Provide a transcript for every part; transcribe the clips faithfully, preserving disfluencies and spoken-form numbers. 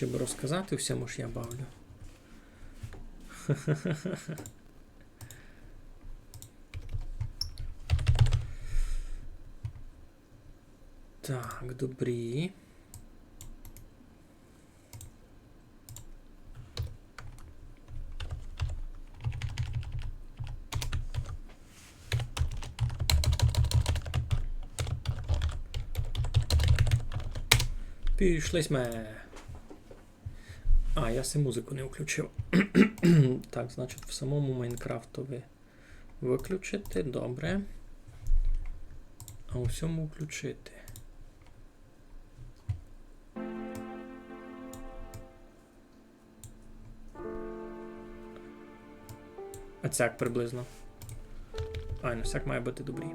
Треба розказати всьому, ож я бавлю. Так, добрі. Пішли сьме. А, я си музику не включив. Так, значить, в самому Майнкрафтови выключити, добре. А у сьому включити. А сяк приблизно. Айно, сяк має быти добрі.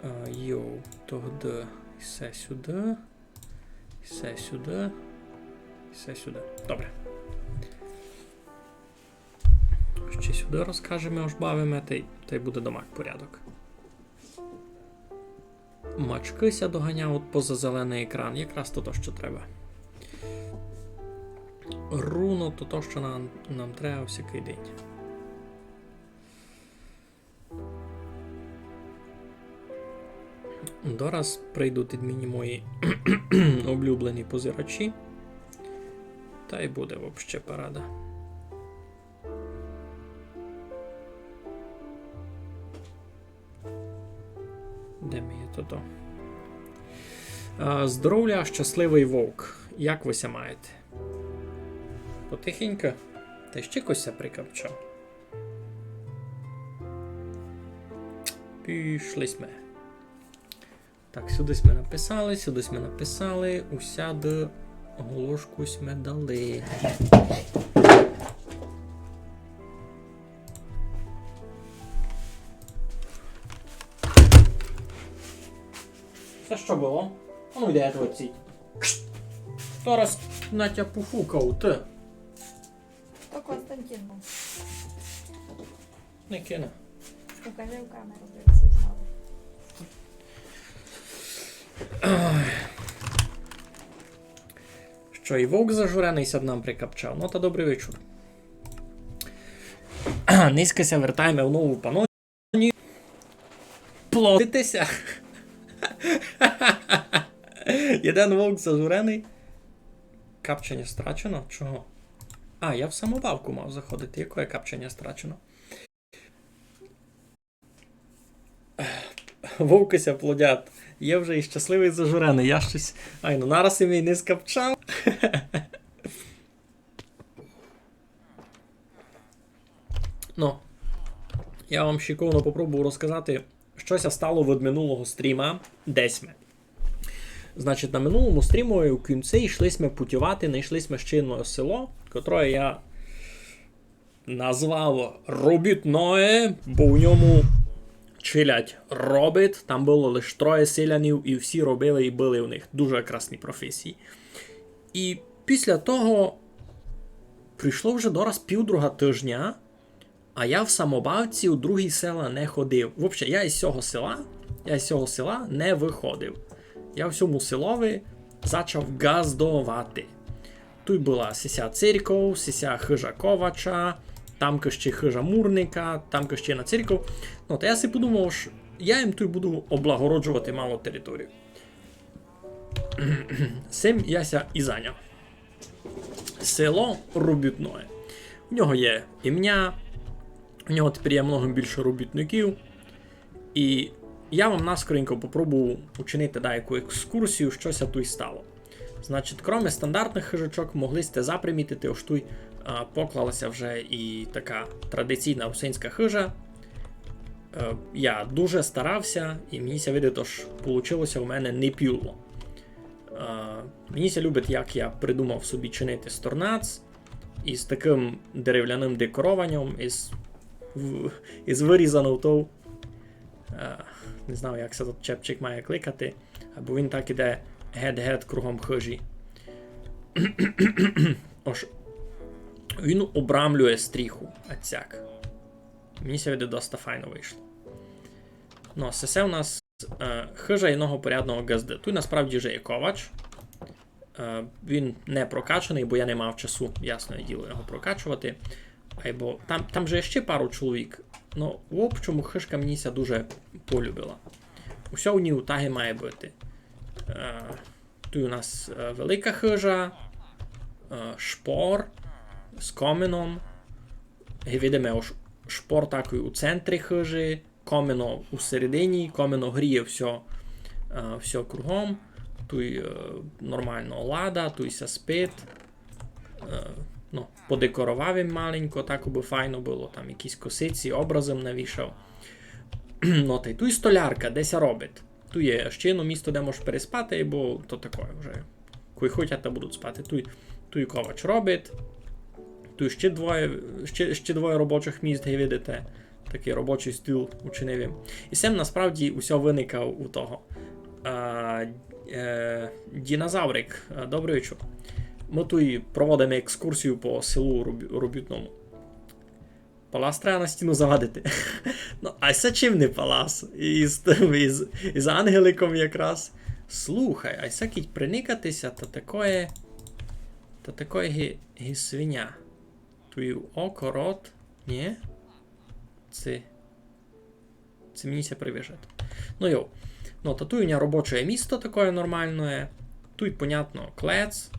Е, йоу, тогды все сюды. Все сюды. Все сюды. Добре. Ще сюды розкажеме, ож бавиме, тай, тай буде домак порядок. Мачкы ся доганяють поза зеленый екран. Якраз то, то, што треба. Руно то, то, што нам, нам треба всякый день. Дораз прийдуть ид мені мої облюблені позирачі. Тай буде вообще парада. Де ми є тото? А, здоровля, щасливый вовк. Як вы ся маєте? Потихеньку? Та ще кось ся прикапчав. Пішли сьме. Так, сюды сьме написали, сюды сьме написали, усяды оголошку сьме дали. Се што было? А ну йде отсіть. Хто раз на тя пофукав, ты? То Константин быв. Не кине. Покажи в камеру, де всі знали. Што, і вовк зажуреный ся нам прикапчав? Ну та добрый вечур. Низько ся вертаєме в нову панонію. Плодити ся. Єден вовк зажуреный. Капченя страчено? Чого? А, я в самобавку мав заходити. Якоє капченя страчено? Вовкы ся плодять. Є вже і щасливый, і зажуреный. Я штось, ай, ну, нараз і мій не скапчав. Ну, я вам шиковно попробую розказати, што ся стало від минулого стріма, де сьме. Значить, на минулому стрімови у кінці йшли сьме путювати, найшли сьме ще одне село, котре я назвав Робітноє, бо в ньому чилядь робить. Там было лиш троє селянів, і всі робили, і были у них дуже красні професії. І після того пройшло вже дораз півдруга тижня, а я в самобавці у другі села не ходив. Вообще, я із сього села, я із сього села не выходив. Я в сьому селови зачав ґаздовати. Туй была сися церьков, сися хыжа ковача, там ще хыжа мурника, там ще на церьков. Ну, та я си подумав, што я їм туй буду облагороджовати мало територію. Сим я ся і заняв. Село Робітноє. У нього є імня, у нього тепер є много більше робітників. І я вам наскоренько попробую учинити даяку екскурсію, што ся туй стало. Значить, кроме стандартных хыжачок, могли сьте запримітити, ож туй, а, поклала ся вже і така традиційна русинська хыжа. Е, я дуже старав ся, і мені ся видить, ож получило ся у мене не пюло. Е, мені ся любить, як я придумав собі чинити сторнац із такым деревляным декорованьом, із в-, із вырізанов тов. Е, не знаю, як ся тот чепчик має кликати, або він так іде гет-гет кругом хыжі. Ож, він обрамлює стріху, а сяк. Мені ся видить, доста файно вышло. Ну, се, се у нас, е, хыжа єдного порядного ґазды. Туй насправді вже є ковач. Е, він не прокачаный, бо я не мав часу, ясне діло, його прокачовати. Айбо там, там же є ще пару чоловік. Ну, в общому, хыжка мені ся дуже полюбила. Усьо в ній у таги має быти. Е, туй у нас, е, велика хыжа, е, шпор з комином. І видиме, ож шпор такый у центрі хыжі, комино у середині, комино гріє всьо, е, всьо кругом. Туй, е, нормално лада, туй ся спить. Е, ну, подекоровав им маленько, так, абы файно было, там якісь косиці, образы им навішав. Ну, тай туй столярка, де ся робить. Туй є ще єдно місто, де можеш переспати, бо то такоє вже. Кой хотять, та будуть спати. Туй, туй ковач робить. Туй ще двоє, ще, ще двоє робочих міст, ги видите. Такый робочый стіл учинив им. І сем насправді усьо выникав у того. А, е, Дінозаврик, е, добрый вечур. Мы туй проводиме екскурсію по селу Руб-, Рубютному. Палас треба на стіну завадити. Ну, а се чим не палас? Із тым, із, із ангеликом якраз. Слухай, а се кідь приникати ся, та такоє, та такоє ги, ги свиня. Туй око, рот, нї? Ци, ци мені ся привижать. Ну йо. Ну, та туй у ня робочоє місто такоє нормалноє. Туй, понятно, клец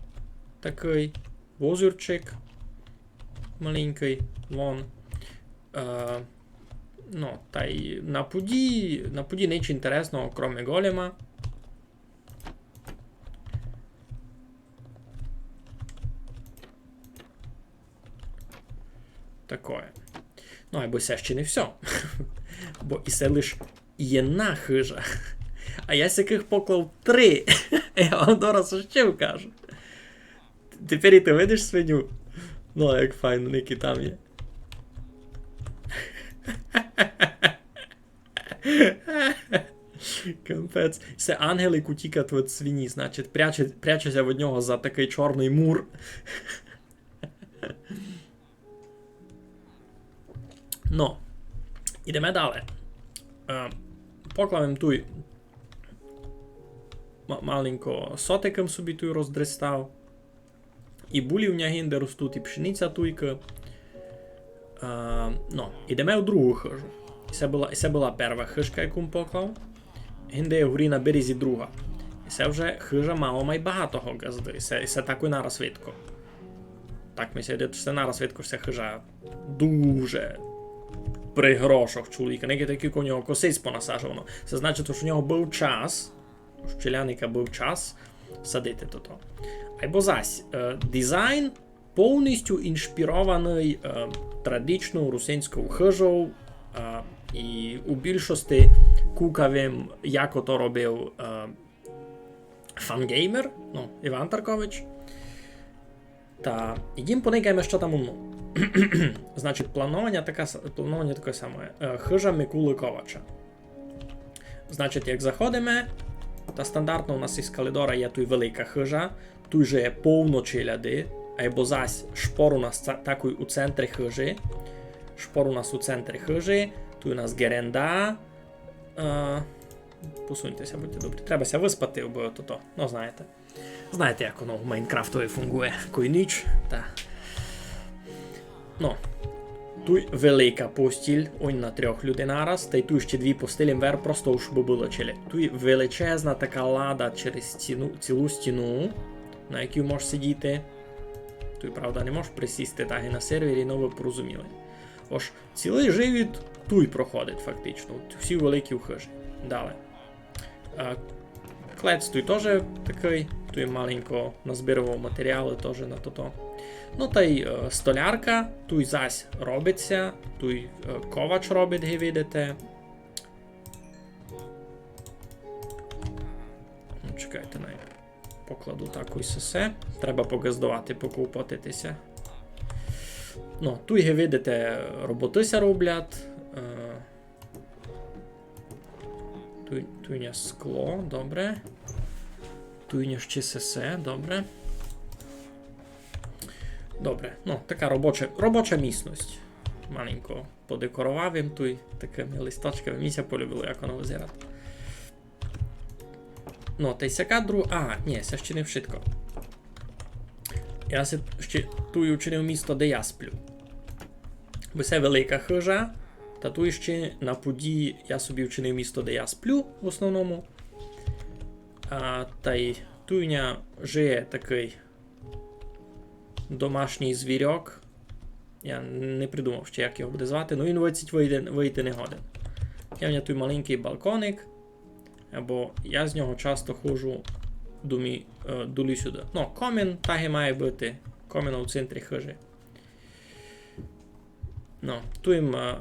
такый, возурчик маленькый, вон. Е, ну, тай на пуді, на пуді нич інтересного, кроме голема. Такоє. Ну, айбо се ще не всьо. Бо і се лиш єдна хыжа. А я сякых поклав три. Я вам дораз ще вкажу. Тепер і ты видиш свиню? Ну, як файно, які там є. Капець. Се ангелик утікать від свині, значить, пряче, пряче ся від нього за такый чорный мур. Ну, ідеме дале. Е, поклав им туй ма-, маленько сотик им собі туй роздристав. І булі в ня гинде ростуть, і пшениця туйка. Е, ну, ідеме у другу хыжу. І се была, і се была перва хыжка, яку м поклав. Гинде є горі на березі друга. І се вже хыжа мало май багатого ґазды. І се, і се такой нараз видко. Так ми ся видить, што се нараз видко, што се хыжа дуже при грошах чоловіка. Ники такі, у нього косиць понасаджовано. Се значить, што у нього быв час, у челядника быв час садити тото. Айбо зась, е, дизайн повністю іншпірованый, е, традичнов русинськов хыжов, е, і у більшости кукав им, як ото робив, е, Фангеймер, ну, Іван Таркович. Та ідім поникайме, што там у мнов. Значить, планованя така с-, планованя таке саме. Е, хыжа Микулы Ковача. Значить, як заходиме, та стандартно у нас із калідора є туй велика хыжа, туй же є повно челяди, айбо зась шпор у нас ца-, такой у центрі хыжі. Шпор у нас у центрі хыжі, туй у нас ґеренда. Е, посуньте ся, будьте добрі. Треба ся выспати, бо то, то, ну, знаєте. Знаєте, як воно в Майнкрафтови фунґує. Кой ніч, та. Ну. Туй велика постіль, онь на трьох людей нараз, тай туй ще дві постелі вер, просто уж бы было челядь. Туй величезна така лада через стіну, цілу стіну, на якій можеш сидіти. Туй, правда, не можеш присісти так і на сервері, но вы порозуміли. Ож цілый живот туй проходить фактично, у сій великій хыжі. Дале. Е, клец туй тоже такый, туй маленько назбировав матеріалы тоже на тото. Ну, тай, е, столярка, туй зась робить ся, туй, е, ковач робить, ги видите. Ну, чекайте, най покладу так ось сесе. Треба поґаздовати, поклопотити ся. Ну, туй, ги видите, роботы ся роблять. Е, Туй, туй у ня скло, добре. Туй у ня ще сесе, добре. Добре, ну, така робоча, робоча місность. Маленько подекоровав им туй такыми листочками. Мені ся полюбило, як воно визирать. Ну, тай сяка дру-, а, нї, се ще не вшытко. Я си ще туй учинив місто, де я сплю. Бо се велика хижа, та туй ще на пуді я собі вчинив місто, де я сплю в основному. А, тай туй у ня жиє такый домашній звірок. Я не придумав ще, як його буде звати. Ну, він вицить вийти, вийти не годен. Я в ня туй маленькый балконик, бо я з нього часто ходжу думі, е, дулі-сюды. Ну, комин так і має быти. Комин у центрі хижі. Ну, туй им, е,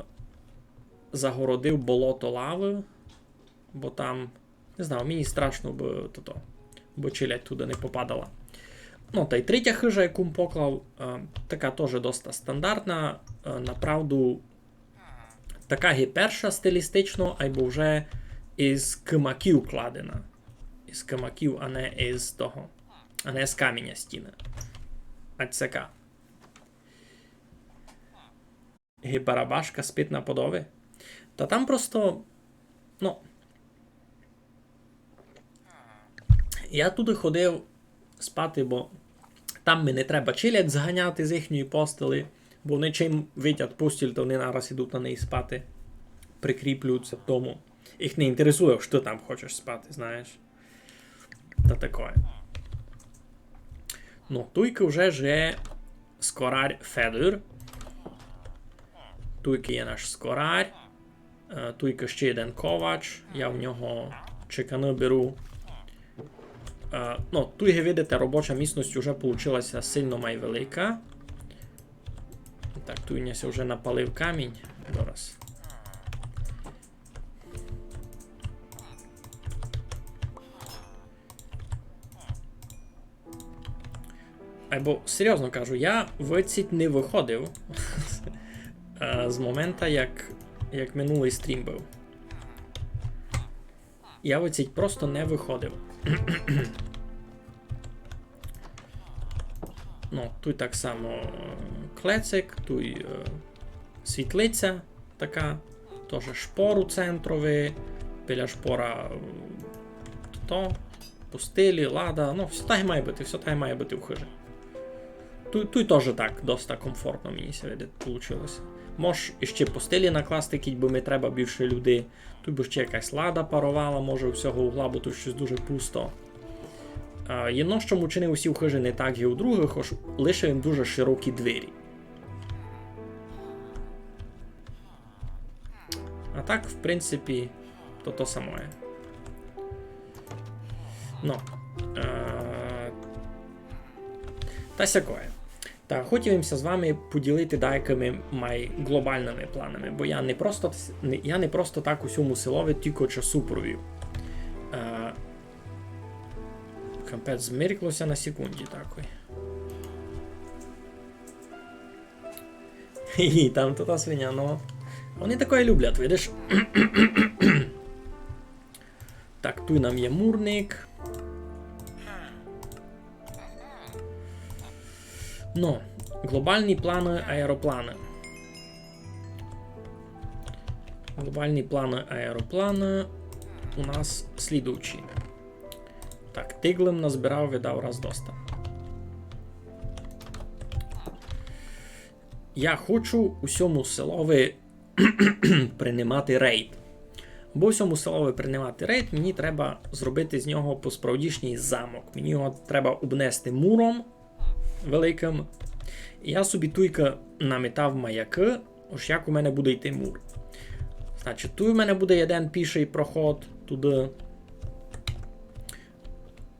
загородив болото лавы, бо там, не знаю, мені страшно, бо тото, бо челядь туды не попадала. Ну, тай третя хижа, яку м поклав, е, така тоже доста стандартна, е, направду така ги перша стилістично, айбо вже із кимаків кладена. Із кимаків, а не із того. А не з каміня стіны. А цека. Ги барабашка спить на подови. Та там просто, ну, я туды ходив спати, бо там ми не треба челядь зганяти з їхньої постелі, бо вони чим видять постіль, то вони нараз ідуть на неї спати. Прикріплюються тому. Їх не інтересує, што ты там хочеш спати, знаєш. Та такоє. Ну, туйка вже жиє скорарь Федор. Туйка є наш скорарь. Е, туйка ще єден ковач. Я в нього чеканы беру. Е, ну, туй, ги видите, робоча місность уже получилася сильно май велика. Так, туй у ня ся вже напалив камінь. Зараз. Айбо, серйозно кажу, я вицить не выходив, е, з момента, як, як минулый стрім быв. Я вицить просто не выходив. Ну, туй так само, е, клецик, туй, е, світлиця така, тоже шпор у центрови, біля шпора, е, то, постелі, лада, ну, всьо так і має быти, всьо так і має быти в хижі. Туй, туй тоже так доста комфортно, мені ся видить, получилося. Мож іще постелі накласти, кідь бы ми треба більше людей. Туй бы ще якась лада паровала, може, у сього угла, бо туй штось дуже пусто. А, єдно, што м учинив у сій хижі не так, як у другых, ож лишив їм дуже широкі двері. А так, в принципі, то то самоє. Ну, е, та сякоє. Та хотів им ся з вами поділити деякыми май глобалными планами, бо я не просто, не, я не просто так у сьому селови тілько часу провів. Е, капець, змеркло ся на секунді такой. І там то та свиня, ну. Вони такоє люблять, видиш? Так, туй нам є мурник. Ну, глобалні планы, аеропланы. Глобалні планы, аеропланы у нас слідуючі. Так, тиглем назбирав, видав раз доста. Я хочу у сьому селови принимати рейд. Бо у сьому селови принимати рейд, мені треба зробити з нього посправдішній замок. Мені його треба обнести муром великым. І я собі туйка намітав маякы, ож як у мене буде йти мур. Значить, туй у мене буде єден пішый проход туды.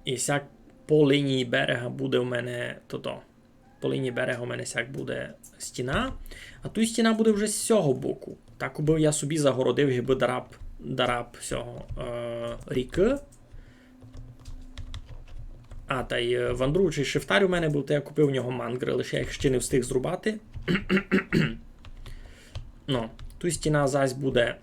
І сяк по лінії берега буде у мене тото. По лінії берега у мене сяк буде стіна, а туй стіна буде вже з сього боку. Так убы я собі загородив гибы дараб, дараб сього, е, рікы. А, тай, е, вандруючый шифтарь у мене быв, то я купив у нього мангры, лише я їх ще не встиг зрубати. Ну, туй стіна зась буде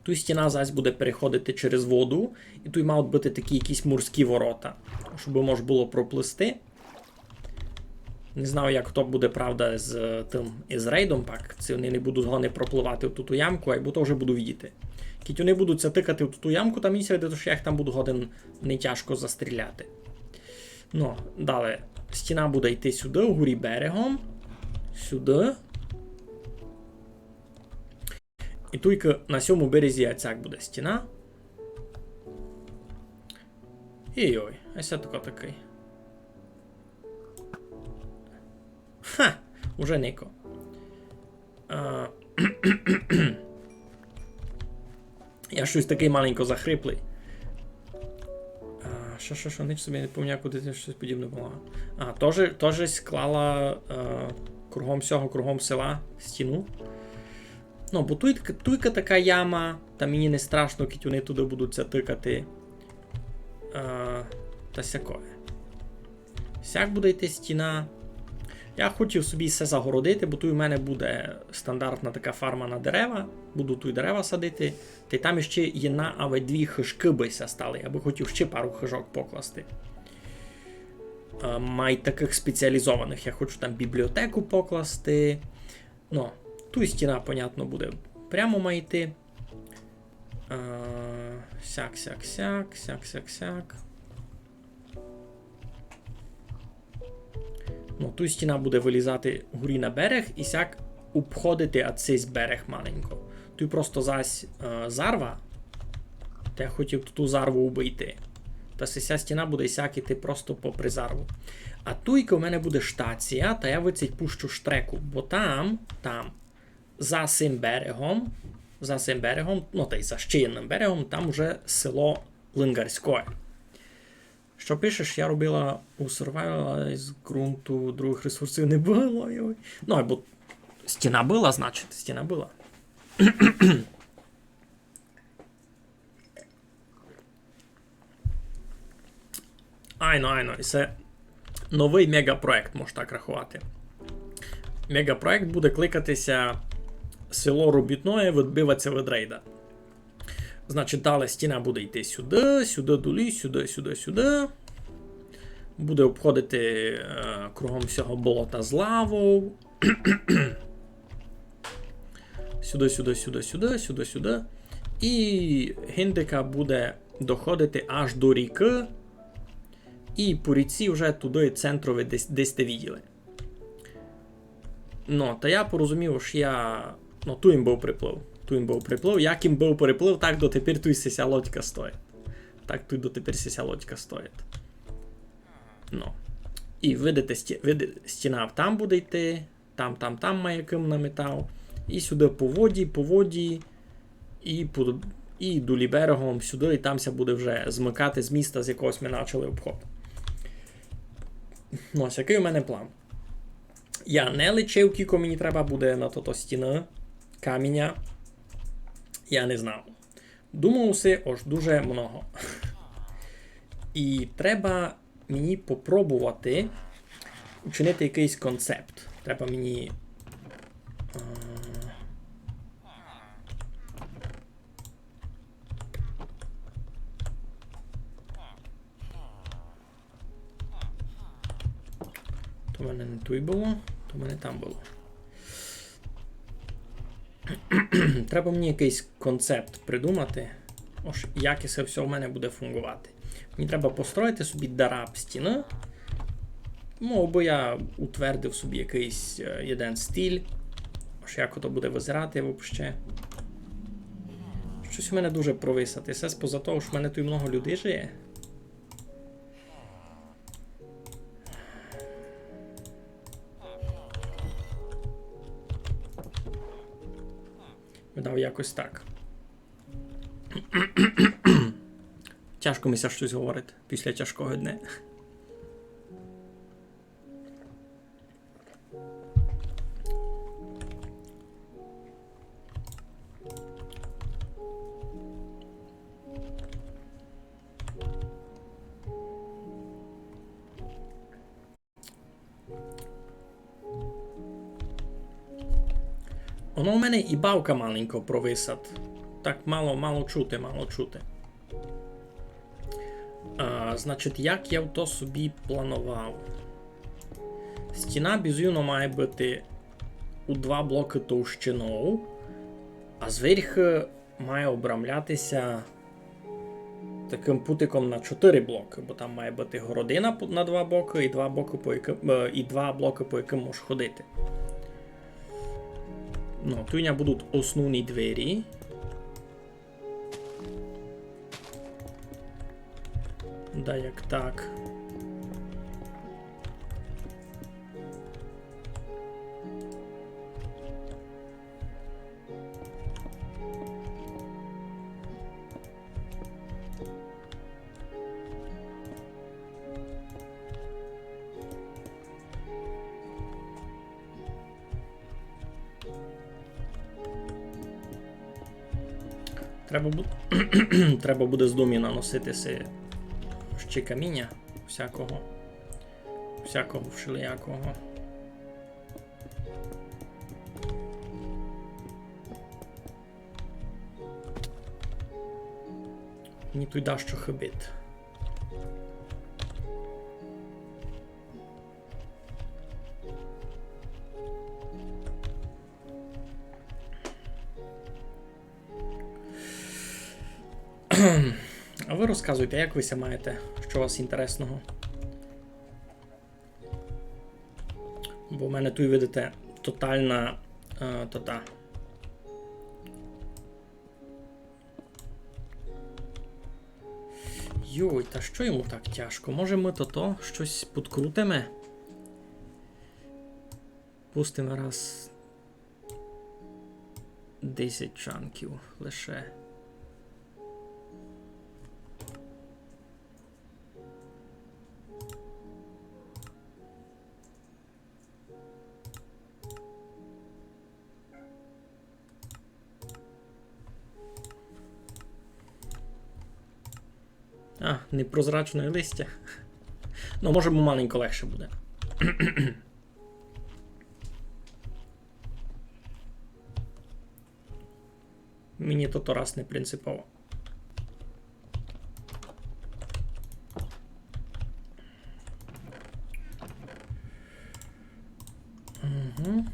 Туй стіна зась буде переходити через воду, і туй мають быти такі якісь морські ворота, щоб мож было проплисти. Не знаю, як то буде, правда, з, е, тым, із рейдом, пак, ци вони не будуть годні пропливати в ту, ту ямку, айбо то вже буду видіти. Кідь вони будуть ся тыкати в ту, ту ямку, там мені ся видить, што я їх там буду годен не тяжко застріляти. Ну, далі. Стіна буде йти сюды, вгорі берегом. Сюды. І туйка на сьому березі ацяк буде стіна. Йой, а ся тако такый. Ха! Уже нико. А, я штось такый маленько захриплый. А, што, што, што, ніч собі не памнятаю, куды ти штось подібне было. А, тоже, тоже склала, е, кругом сього, кругом села стіну. Ну, бо туй, туйка така яма, та мені не страшно, кідь они туды будуть ся тыкати. Е, та сякоє. Сяк буде йти стіна. Я хотів собі всьо загородити, бо туй у мене буде стандартна така фарма на дерева. Буду туй дерева садити. Та й там іщи єдна, аве дві хыжкы бы ся стали. Я бы хотів іщи пару хыжок покласти. Е, май такых спеціалізованых. Я хочу там бібліотеку покласти. Ну, туй стіна, понятно, буде прямо май йти. Е, сяк, сяк, сяк, сяк, сяк, сяк. Ну, туй стіна буде вылізати горі на берег і сяк обходити ацись берег маленько. Туй просто зась, е, зарва. Та я хотів ту зарву обыйти. Та ся стіна буде сяк іти просто попри зарву. А туйка у мене буде штація, та я выдцить пущу штреку, бо там, там, за сим берегом, за сим берегом, ну, та й за ще єдным берегом, там уже село Лингарськоє. Што пишеш, я робила у survival, а з ґрунту другых ресурсів не было, йой. Ну, айбо стіна была, значить, стіна была. Айно, айно, і се новый мегапроект, мож так раховати. Мегапроект буде кликати ся Село Робітноє, відбивать ся від рейда. Значить, далі стіна буде йти сюды, сюды долі, сюды, сюды, сюды. Буде обходити, е, кругом всього болота з лавов. Сюды, сюды, сюды, сюды, сюды, сюды. І гиндика буде доходити аж до рікы. І по ріці вже туды центрові десь, десь сьте виділи. Ну, та я порозумів, ож я, ну, туй им быв приплыв. Туй им быв приплыв. Як им быв приплыв, так дотепер туй сися лодька стоїть. Так туй дотепер сися лодька стоїть. Ну. І видите, сті-, види-, стіна там буде йти. Там, там, там має кым на метал. І сюды по воді, по воді. І по, і долі берегом сюды, і там ся буде вже змыкати з міста, з якого сьме начали обход. Ну, ось якый у мене план. Я не лічив, кілько мені треба буде на тото стіны каміня. Я не знав. Думав си, ож дуже много. І треба мені попробовати учинити якыйсь концепт. Треба мені, е, то в мене не туй было, то в мене там было. Треба мені якыйсь концепт придумати, ож як се всьо в мене буде фунґовати. Мені треба построїти собі дараб стіны. Ну, абы я утвердив собі якыйсь, е, єден стиль. Ож як ото буде визирати вообще. Штось у мене дуже провисати. Се споза того, ож в мене туй много людей жиє. Видав, якось так. Тяжко ми ся штось говорити після тяжкого дня. Воно у мене і бавка маленько провисат. Так мало, мало чути, мало чути. А, значить, як я то собі планував? Стіна бізувно має быти у два блокы товщинов, а зверьху має обрамляти ся такым путиком на чотыри блокы, бо там має быти городина по-, на два бокы і два бокы, по якым, е, і два блокы, по якым можеш ходити. Ну, туй у ня будуть основні двері. Да, як так. Треба бу-, треба буде з дому наносити си ще каміня всякого. Всякого вшелиякого. Мені туй дашто хибить. А вы розказуйте, як вы ся маєте, што у вас інтересного. Бо в мене туй, видите, тотална, е, тота. Йой, та што йому так тяжко? Може, мы тото штось підкрутиме? Пустиме раз десять чанків лише. А, непрозрачне листя. Ну, може, му маленько легше буде. Мені то, то раз не принципово. Угу.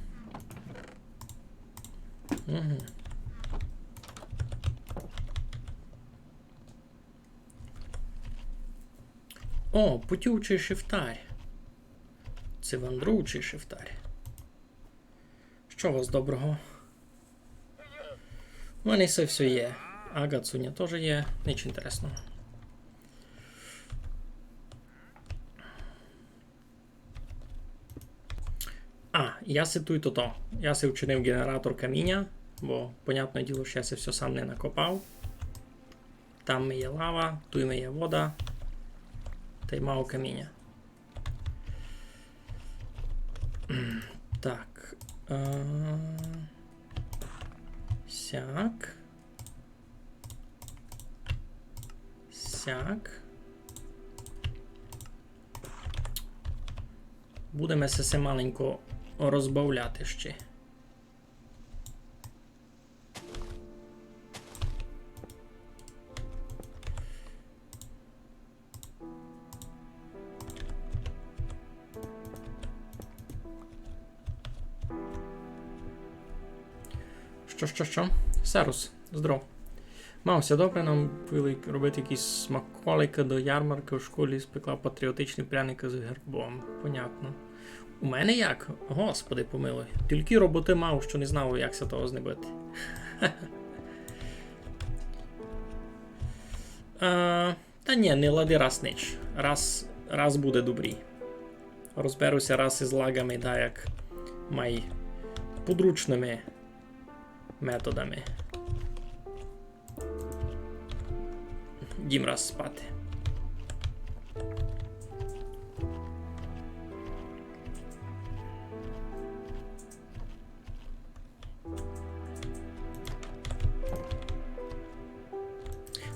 Угу. О, путюючый шифтарь. Ци вандруючый шифтарь. Што у вас доброго? У мене се всьо є. Агацуня тоже є. Ніч інтересного. А, я си туй тото. Я си вчинив ґенератор каміня, бо, понятне діло, што я се всьо сам не накопав. Там є лава, туй є вода. Тай мало каміня. Так. Е, сяк. Сяк. Будеме се, се маленько розбавляти ще. Што, што, што? Сервус, здоров. Мав ся добре, нам повіли робити якісь смаколикы до ярмаркы в школі, спекла патріотичні пряникы з гербом. Понятно. У мене як? Господи помилуй. Тільки роботы мав, што не знав, як ся того знебыти. Е, та нї, не лади раз нич. Раз, раз буде добрі. Розберу ся раз из лагами, даяк май подручными методами. Йдім раз спати.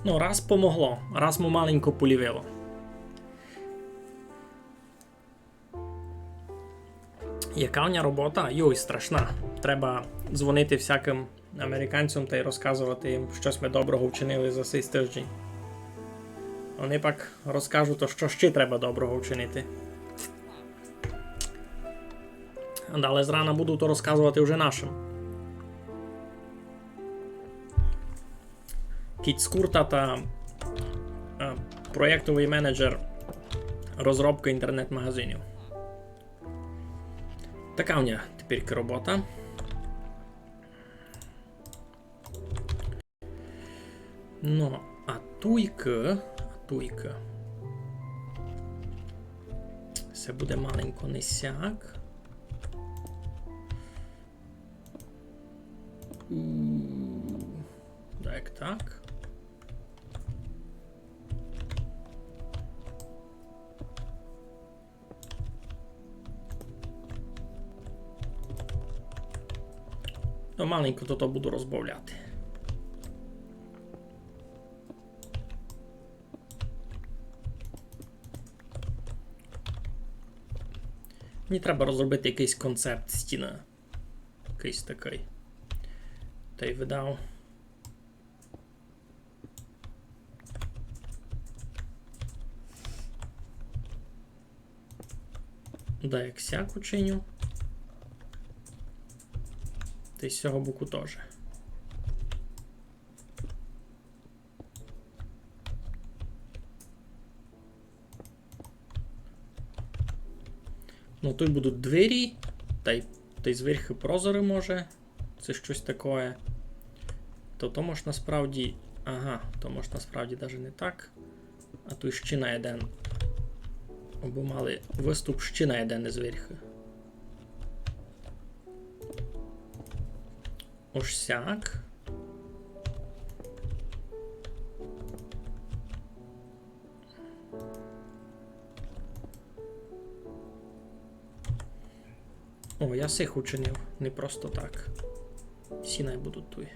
Ну, раз помогло, раз му маленько полівило. Яка у ня робота? Йой, страшна. Треба дзвонити всякым американцям тай розказовати їм, што сьме доброго вчинили за сей тыждень. Они пак розкажуть, то што ще треба доброго вчинити. Дале зрана буду то розказовати вже нашым. Кідь скурта та проєктовый менеджер розробкы інтернет-магазинів. Така у мене тепер робота. Ну, а туйкы, а туйкы. Се буде маленько не сяк. У, так, так. Ну, маленько тото буду розбавляти. Мені треба розробити якыйсь концепт стіны. Якыйсь такый. Тай видав. Да, як сяк учиню. Тай з сього боку тоже. Ну, туй будуть двері, тай, тай зверху прозоры, може. Се штось такоє. То, то мож насправді, ага, то мож насправді даже не так. А туй ще на єден. Абы мали выступ ще на єден зверху. Ож сяк. О, я сих учинив, не просто так. Сі най будуть туй.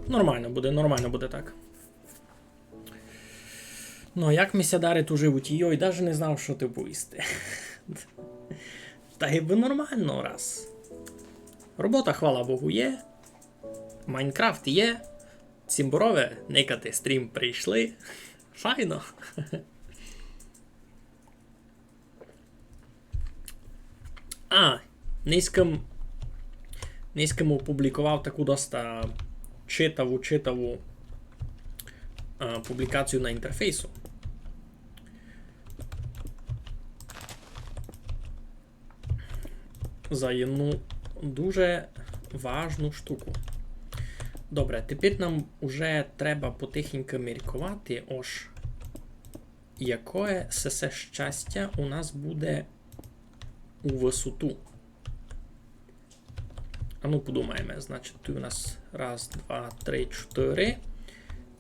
Нормално буде, нормално буде так. Ну, а як ми ся дарить у животі? Йой, даже не знав, што ти повісти. Та гибы нормално раз. Робота, хвала Богу, є. Майнкрафт є. Цімборове никати стрім прийшли. Файно. А, нынька м, нынька м опубліковав таку доста читаву, читаву, а, публікацію на Інтерфейсу. За єдну дуже важну штуку. Добре, тепер нам уже треба потихеньку міркувати, ож якоє сесе щастя у нас буде у высоту. А ну, подумаєме, значить, туй у нас раз, два, три, чотири,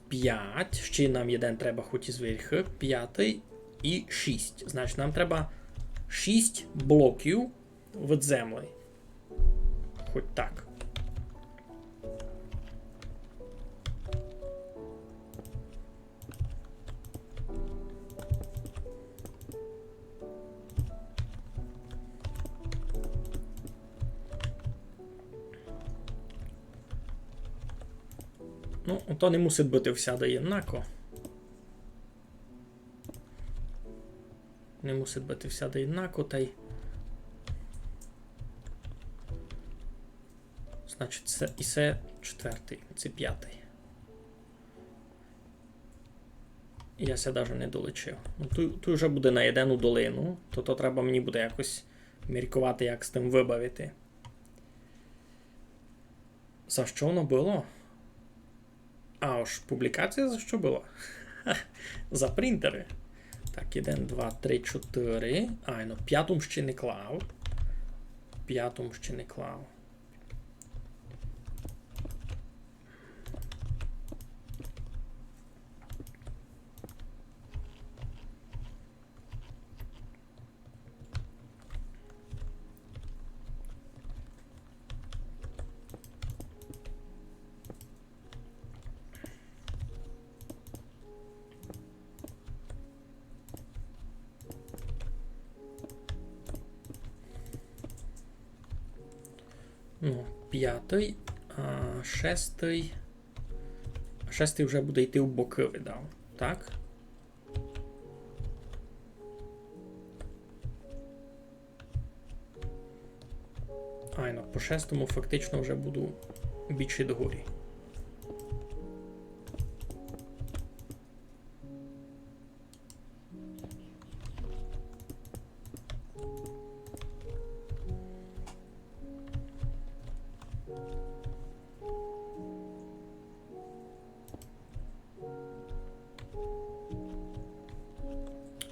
пять. Ще нам єден треба хоть і зверху. Пятый і шість. Значить, нам треба шість блоків від землі. Хоть так. Ну, то не мусить быти всяды єднако. Не мусить быти всяды єднако, тай. Значить, се, і се четвертый, се пятый. Я ся даже не долічив. Ну, туй, туй уже буде на єдену долину, то, то треба мені буде якось міркувати, як з тым выбавити. За што воно было? А, ож публікація за што была? За принтеры. Так, єден, два, три, чотири. Ай, ну, пяту м ще не клав. Пяту м ще не клав. Ну, пятый, а, шестый. Шестый вже буде йти в бокы, видав. Так? Айно, по шестому фактично вже буду більше догорі.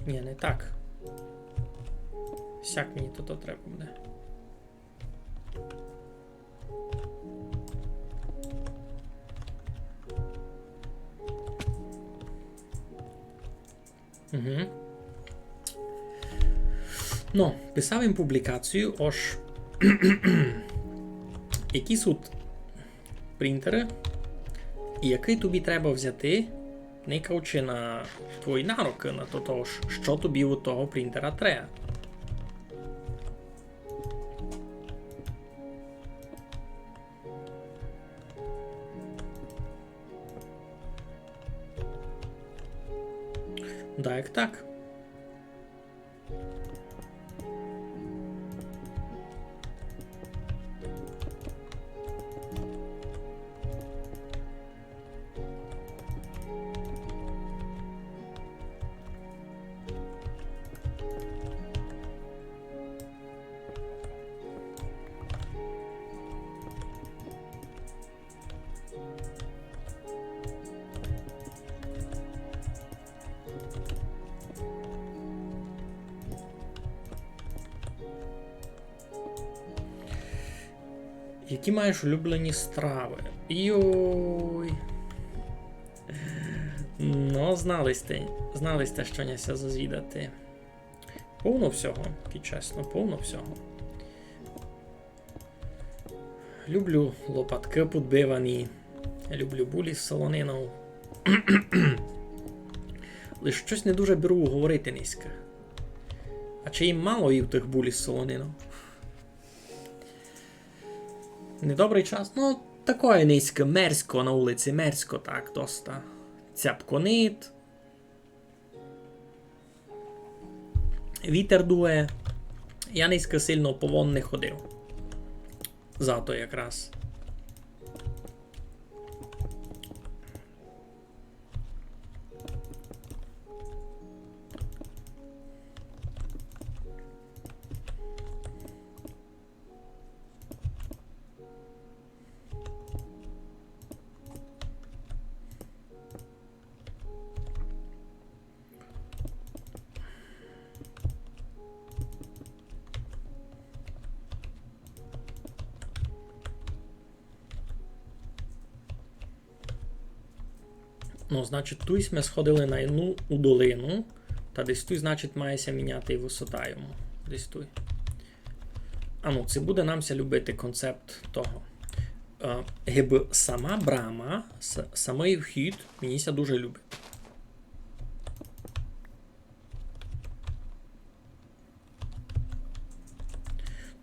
Ні, не так. Сяк мені то, то треба буде. Угу. Ну, писав им публікацію, ож які суть принтеры, і якый тобі треба взяти, никаючи на твої нарокы, на то, того, ш-, што тобі у того принтера треба. Да, як так. Які маєш улюблені стравы? Йой. Ну, знали сьте, знали сьте, што ня ся зазвідати. Повно всього, кидь чесно, повно всього. Люблю лопаткы подбивані, люблю булі з солонинов. Лиш штось не дуже беру говорити нынька. А чи їм мало їв тых булі з солонинов? Недобрый час? Ну, такоє нынька, мерзко на улици, мерзко так доста. Цяпконить. Вітер дує. Я нынька сильно повон не ходив. Зато якраз. Ну, значить, туй сьме сходили на єдну у долину, та десь туй, значить, має ся міняти і высота йому. Десь туй. А ну, ци буде нам ся любити концепт того. Е, гибы сама брама, с-, самый вхід мені ся дуже любить.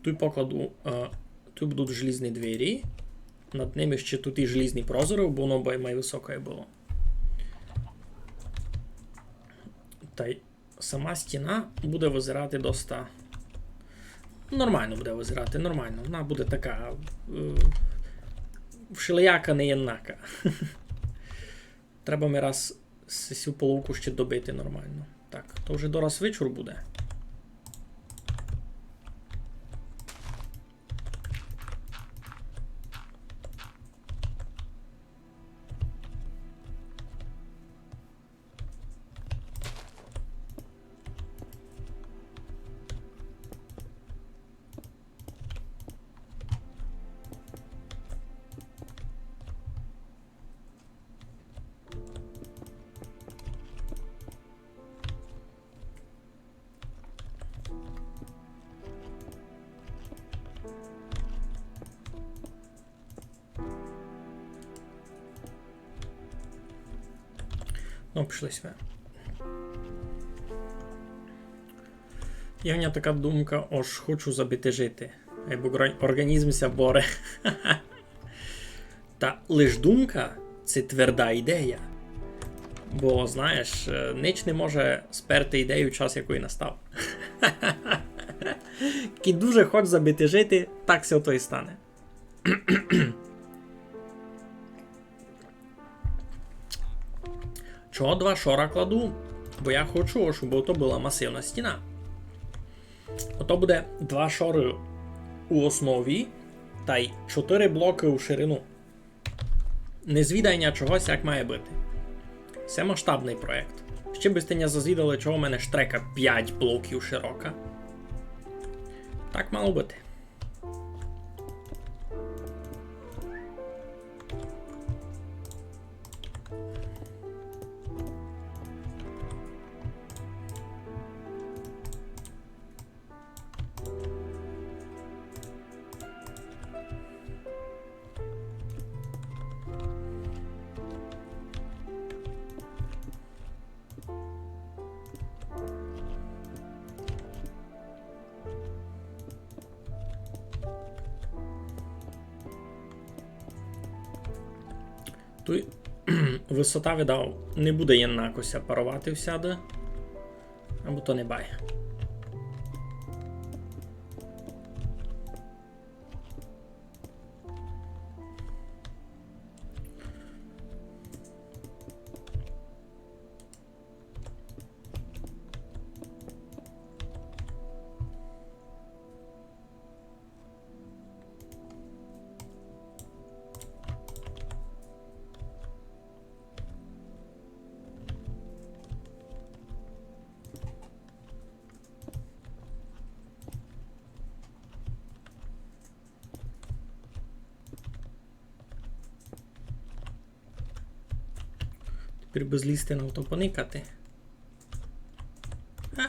Туй покладу, е, туй будуть желізні двері. Над ними ще туй і желізні прозоры, бо воно бай-, май высокоє было. Тай сама стіна буде визирати доста нормално буде визирати, нормално. Вона буде така, е, вшелияка, неєднака. Треба ми раз с-, сю половку ще добити нормално. Так, то вже дораз вечур буде. Ну, пішли сьме. Є в мене така думка, ож хочу забити жити. Айбо гро-, орґанізм ся боре. Та лиш думка — се тверда ідея. Бо, знаєш, е, нич не може сперти ідею, час якої настав. Кідь дуже хоч забити жити, так ся ото й стане. Чого два шора кладу? Бо я хочу, щоб ото была масивна стіна. Ото буде два шоры у основі тай чотыри блокы у ширину. Не звідайня чогось, як має быти. Се масштабный проєкт. Ще бы сьте ня зазвідали, чого в мене штрека пять блоків широка. Так мало быти. Туй высота, видав, не буде єднако ся паровати всяды. Або то не бай. Тепер бы злізти на ото поникати. А.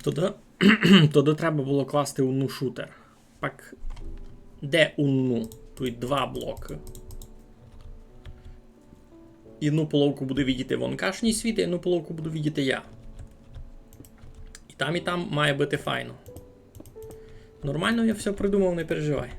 Тогды, тогды треба было класти унну шутер. Пак де унну? Туй два блокы. Єдну половку буду видіти вонкашній світ, а єдну половку буду видіти я. І там, і там має быти файно. Нормално я всьо придумав, не переживай.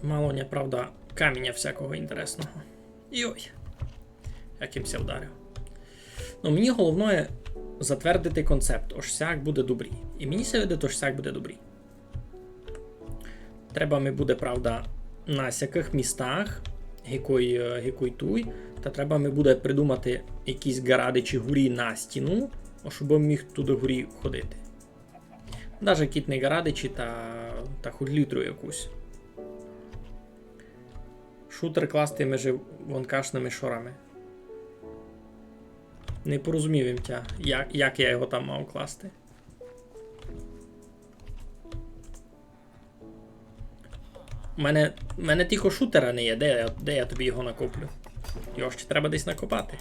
Мало ня, правда, каміня всякого інтересного. Йой. Як им ся вдарив. Ну, мені головне затвердити концепт, ож сяк буде добрі. І мені ся видить, ож сяк буде добрі. Треба ми буде, правда, на сякых містах, гикой, е, гикой туй, та треба ми буде придумати якісь ґарадичі горі на стіну, ож бы міг туды горі ходити. Даже кідь не ґарадичі, та, та хоть літру якусь. Шутер класти межи вонкашными шорами. Не порозумів им тя, як, як я його там мав класти. У мене, у мене тілько шутера не є. Де я, де я тобі його накоплю? Його ще треба десь накопати.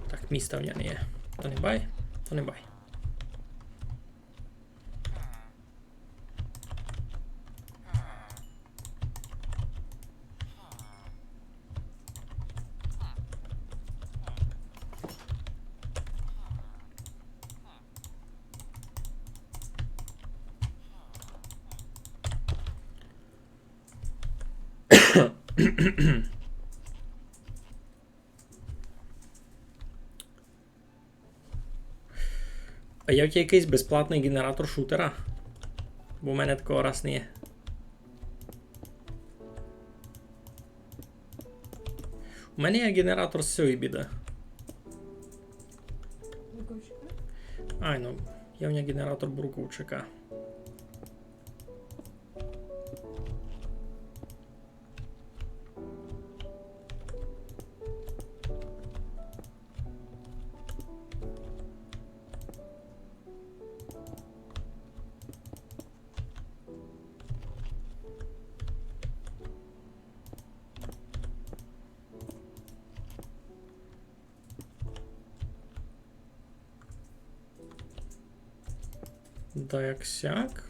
Так, міста в мене не є. То не бай, то не бай. А є в тя якыйсь безплатный ґенератор шутера? Бо в мене такого раз не є. У мене є ґенератор з сьої біды. Выкупщика? Айно, є в мене генератор Буруковчака. Да як сяк.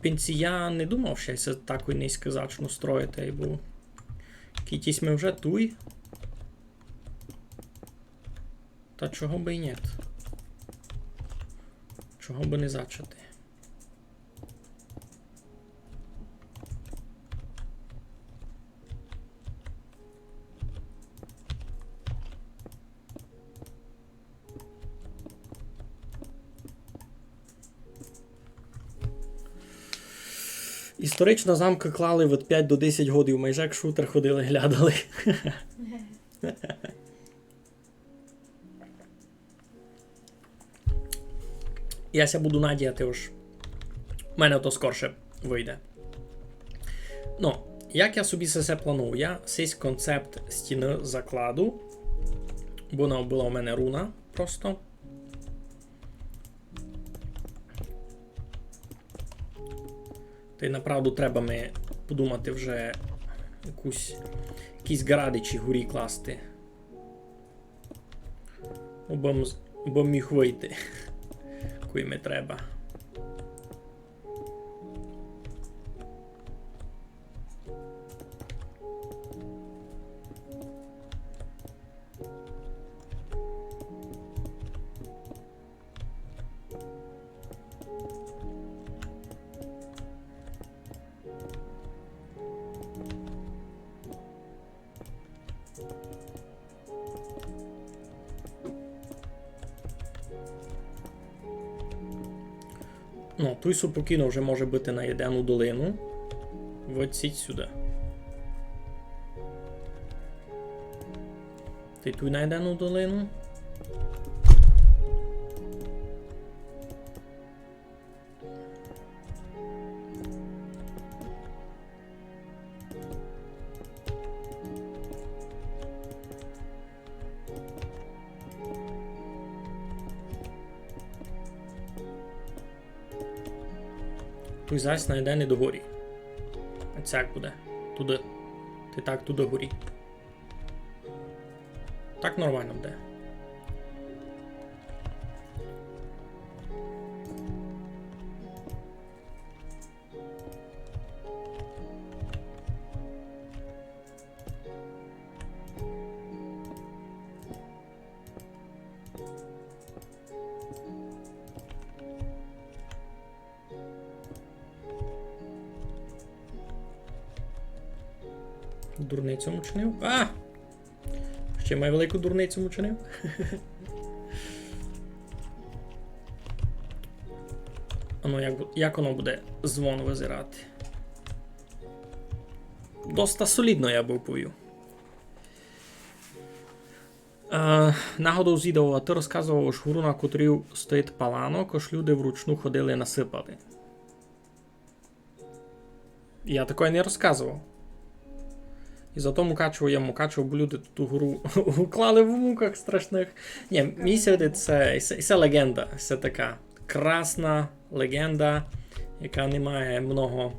Пенсія не думав, што се такой низько зачну строїти, бо кіть сьме вже туй. Та чого бы й ні? Чого бы не зачати? Історично замкы клали від пять до десять годів, майже як шутер ходили, глядали. Я ся буду надіяти, ож в мене то скорше выйде. Ну, як я собі се, се планую? Я сись концепт стіны закладу, бо вона была у мене руна просто. Та й направду треба ми подумати вже якусь, якісь ґарадичі горі класти. Бо м-, бо міг выйти, кой ми треба. Ну, туй супокійно вже може быти на єдену долину. Вадь сіть сюды. Та й туй на єдену долину. Туй зась на єден і догорі. Оцяк буде. Туды. Та й так, туды горі. Так нормално буде. Дурницю м учинив. А! Ще май велику дурницю м учинив. Ану, як бу-, як воно буде звон визирати? Доста солідно, я бы повів. Е, нагодов звідав, а ты розказовав, ож гору, на котрій стоїть паланок, ож люди вручну ходили насыпати. Я такоє не розказовав. І зато Мукачево є Мукачево, бо люди ту гору уклали в муках страшных. Ні, мені ся видить, се, се, се леґенда, се така красна леґенда, яка не має много,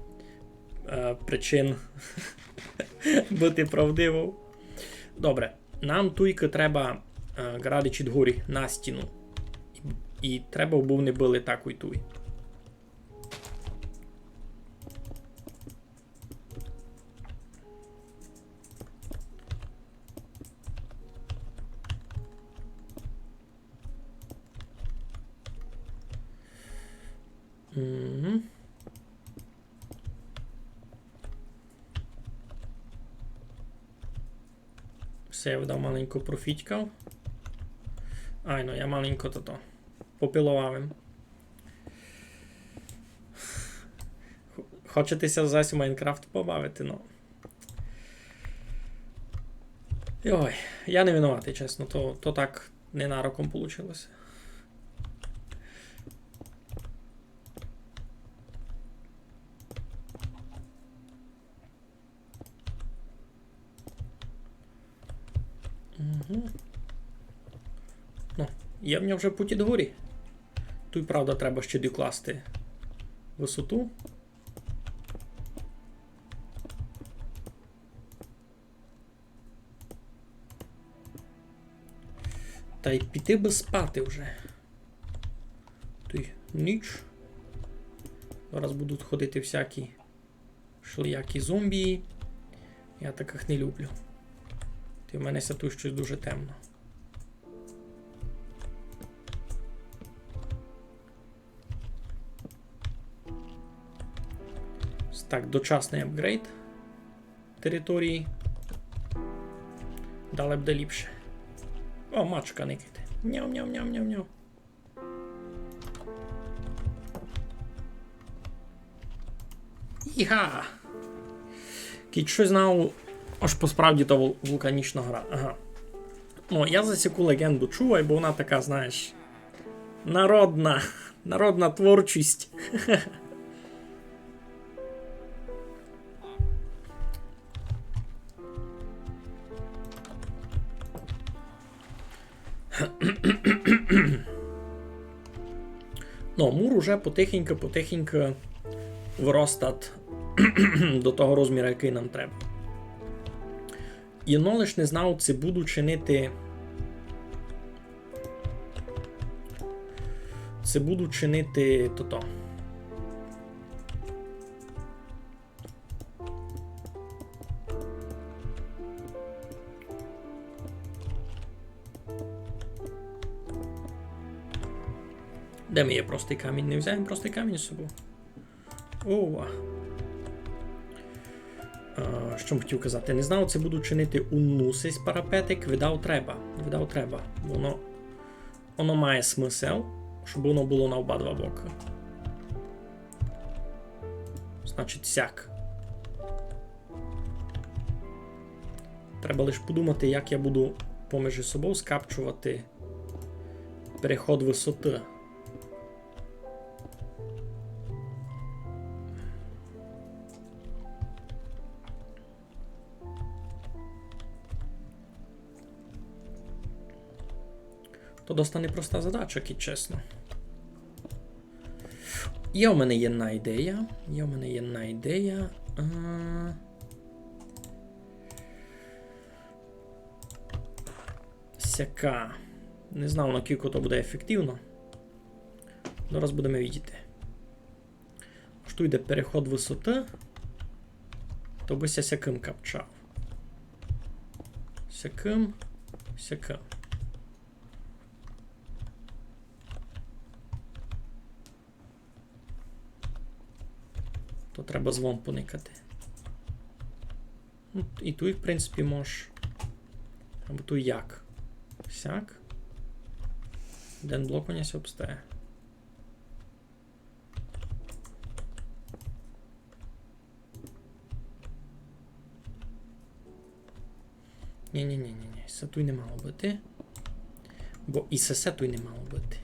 е, причин быти правдивов. Добре, нам туйкы треба, е, ґарадичі дгорі на стіну. І, і треба, убы они были такой туй. Мгм. Се я видав маленько профітькав. Айно, я маленько тото попиловав им. Х-, хочете ся зась у Майнкрафт побавити, ну. Йой, я не винуватый, чесно, то, то так ненароком получило ся. Угу. Ну, є в нього вже путь догорі. Туй, правда, треба ще докласти высоту. Тай піти бы спати вже. Туй ніч. Зараз будуть ходити всякі шліякі зомбі. Я такых не люблю. Тай в мене ся туй штось дуже темно. Так, дочасный апґрейд території. Дале буде ліпше. О, мачка никайте. Няу-няу-няу-няу-няу. Іга! Кідь штось знав, ож посправді то вул-, вулканічна гора. Ага. Ну, я за сяку леґенду чув, бо вона така, знаєш, народна, народна творчість. Ну, мур уже потихеньку-потихеньку выростат до того розміра, якый нам треба. Єдно лиш не знав, ци буду чинити, ци буду чинити тото. Де ми є простый камінь? Не взяв простый камінь з собов? Ова. Е, што м хотів казати? Не знав, ци буду чинити уну сись парапетик. Видав, треба. Видав, треба. Воно Воно має смысл, щоб воно было на обидва бокы. Значить, сяк. Треба лиш подумати, як я буду поміж собов скапчовати переход высоты. То доста непроста задача, кідь чесно. Є у мене єдна ідея. Є у мене єдна ідея. А, сяка. Не знав, накілько то буде ефективно. Зараз будеме видіти. Ож туй іде переход высоты, то бы ся сякым капчав. Сякым, сякым. То треба звон поникати. Ну, і туй, в принципі, мож. Або туй як. Сяк. Єден блок у нас обстає. Ні-ні-ні-ні-ні, се туй не мало быти. Бо і се, се туй не мало быти.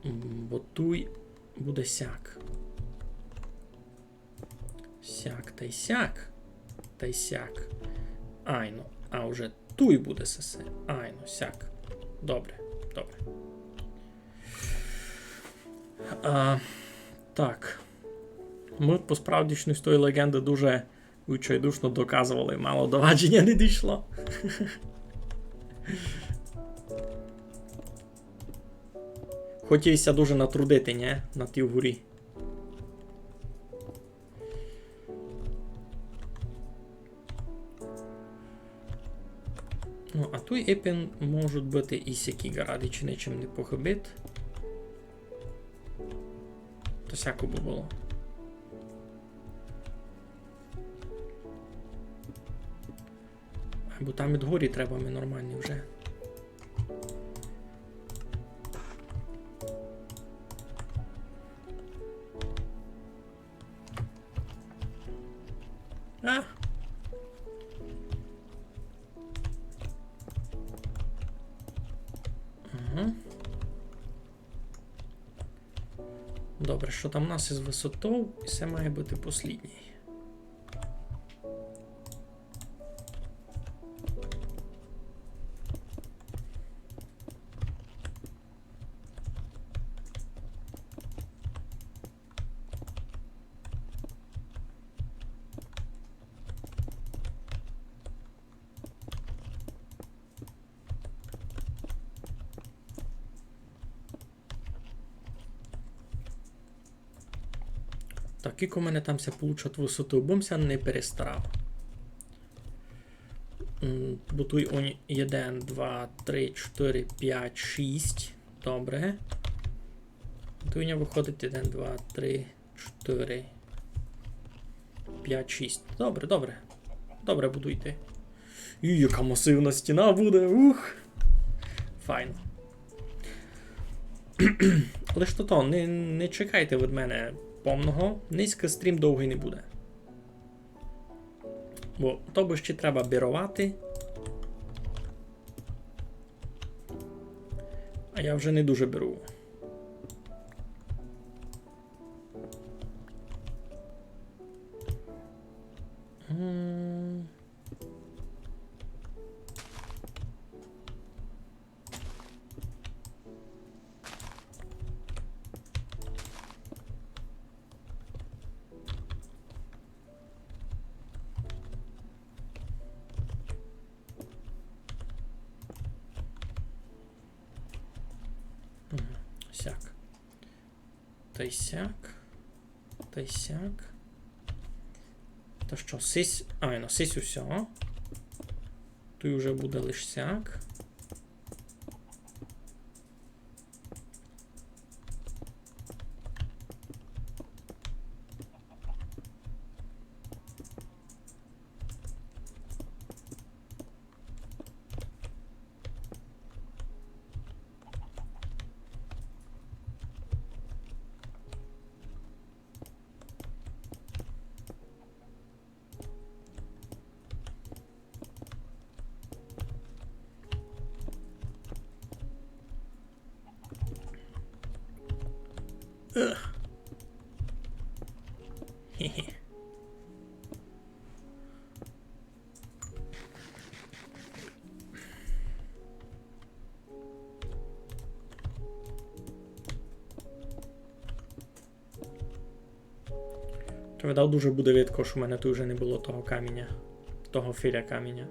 М, бо туй буде сяк. Сяк тай сяк. Тай сяк. Айно. А вже туй буде сесе. Айно, сяк. Добре, добре. А, так. Мы посправді з тої леґенды дуже відчайдушно доказовали, мало до вадженя не дійшло. Хотів ся дуже натрудити, нє? На тій горі. Ну, а туй епен можуть быти і сякі ґаради, ци ничим не похыбить. То сяко бы было. Бо там ид горі треба ми нормалні вже. А! Ага. Добре, што там у нас из высотов? И се має быти послїднїй. Так, кілько у мене там ся получать высоты, бо м ся не перестарав. М, бо туй он єден, два, три, чотыри, пять, шість. Добре. Туй у мене выходить єден, два, три, чотыри, пять, шість. Добре, добре. Добре, буду йти. І яка масивна стіна буде, ух! Файно. Лиш то, то, не, не чекайте від мене повного. Нынька стрім довгый не буде. Бо то бы ще треба біровати. А я вже не дуже бирую. М. Мгм. Сяк. Тай сяк. Тай сяк. Та што, сись, а, ну, сись усьо. Туй уже буде лиш сяк. Ех. Хе-хе. То видав дуже буде видко, што в мене туй уже не было того каміня. Того філя каміня.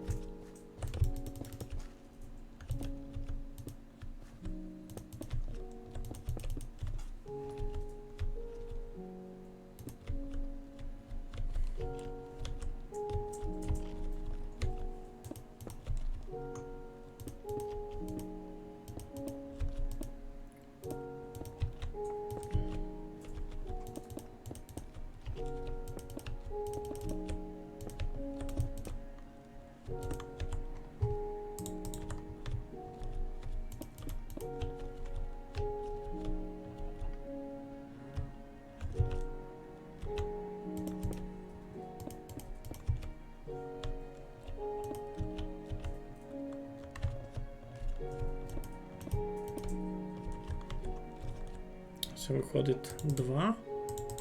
Се выходить два,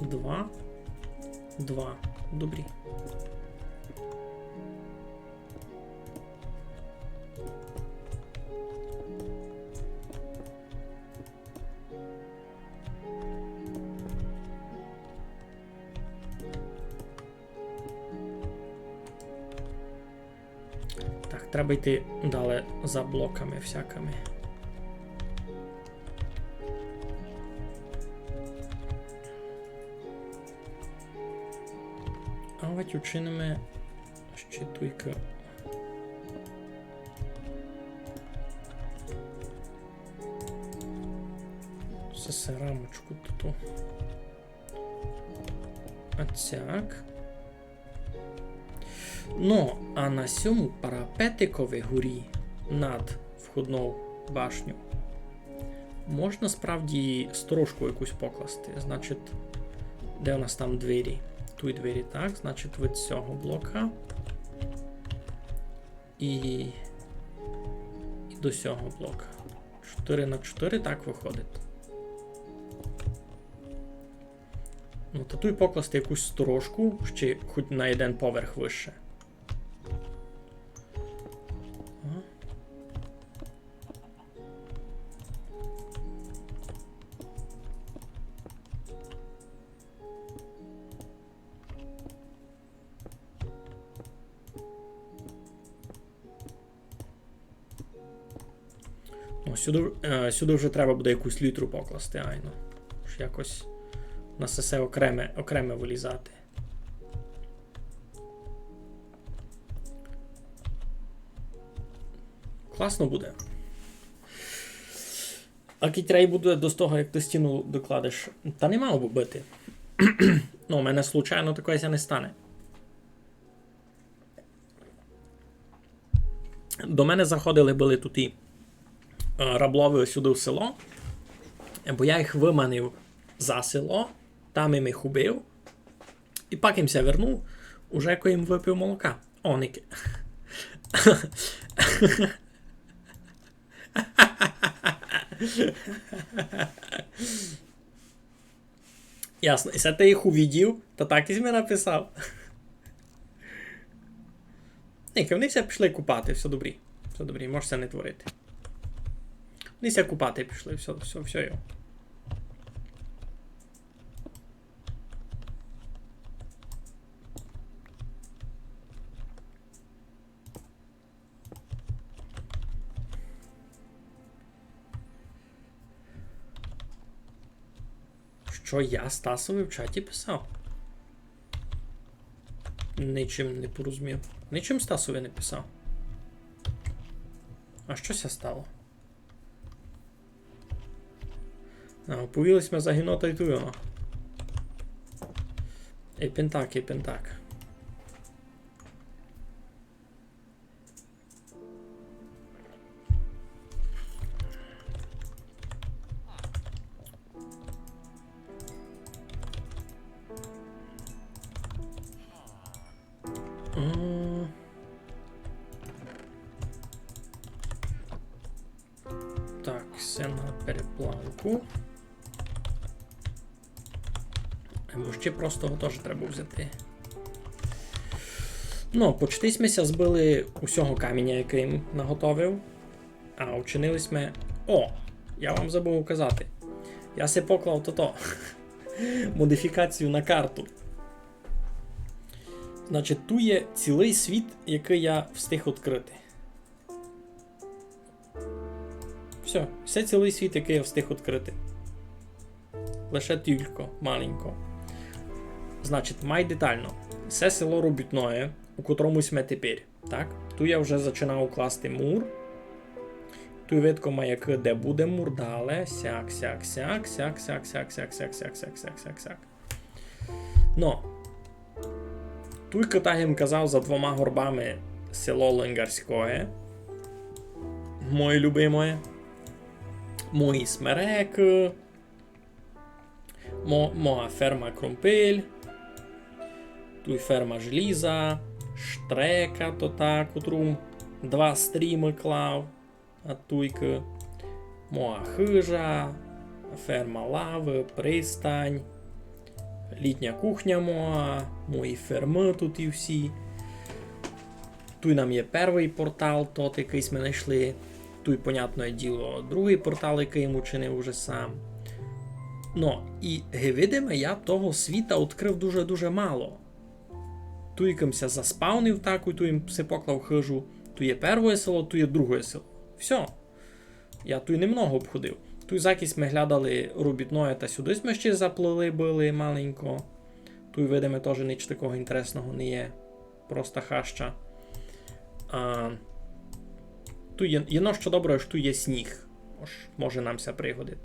два, два. Добрі. Так, треба йти далі за блоками всякими. А вать учиниме ще туйка. Се, се рамочку туту. А цяк. Ну, а на сьому парапетикови горі над входнов башньов можна справді сторожку якусь покласти. Значить, де у нас там двері? Туй двері, так, значить, від сього блока і, і до сього блока. Чотири на чотири так выходить. Ну, та туй покласти якусь сторожку, ще хоть на єден поверх выше. Ага. Ну, сюды, е, сюды вже треба буде якусь літру покласти, айно. Ож якось на сесе окреме, окреме вылізати. Класно буде. А кідь треба буде до того, як ты стіну докладеш, та не мало бы быти. Ну, у мене случайно такоє ся не стане. До мене заходили были туй і, е, рабловы сюды в село, бо я їх выманив за село, там им їх убив, і пак им ся вернув, уже коли им выпив молока. О, ник. Ясно. І се ты їх увидів, та так і ми написав. Ні, вони ся пішли купати, всьо добрі. Всьо добрі, можеш ся не творити. Вони ся купати пішли, всьо, всьо, всьо, йо. Што я Стасови в чаті писав? Ничим не порозумів. Ничим Стасови не писав. А што ся стало? А, оповіли сьме за гінота і туй воно. Епен так, епен так. М. Так, всьо на переплавку. Бо ще просто го тоже треба взяти. Ну, почти сьме ся збыли усього каміня, якый им наготовив. А, учинили сьме. О! Я вам забыв указати. Я си поклав тото. Модифікацію на карту. Значить, туй є цілый світ, якый я встиг відкрыти. Всьо, се цілый світ, якый я встиг відкрыти. Лише тілько, маленько. Значить, май детално. Се село Робітноє, у котрому сьме тепер. Так? Туй я вже зачинав класти мур. Туй видко маякы, де буде мур, дале. Сяк, сяк, сяк, сяк, сяк, сяк, сяк, сяк, сяк, сяк, сяк, сяк, сяк. Но. Туйка, так им казав, за двома горбами село Лингарськоє. Моє любимоє. Мої смерекы. Мо-, моя ферма крумпиль. Туй ферма желіза. Штрека то та, котру два стрімы клав. А туйкы моя хыжа, ферма лавы, пристань, літня кухня моя, мої фермы туй і всі. Туй нам є первый портал, тот, якый сьме найшли. Туй, понятне діло, другый портал, якый им учинив уже сам. Но, і, ги видиме, я того світа відкрыв дуже-дуже мало. Туйкы м ся заспавнив так, туй им си поклав хыжу. Туй є первоє село, туй є другоє село. Всьо. Я туй немного обходив. Туй закы сьме глядали Робітноє, та сюды сьме ще заплыли были маленько. Туй, видиме, тоже ніч такого інтересного не є. Просто хаща. А, туй є, єдно што добре, што туй є сніг. Ож може нам ся пригодить.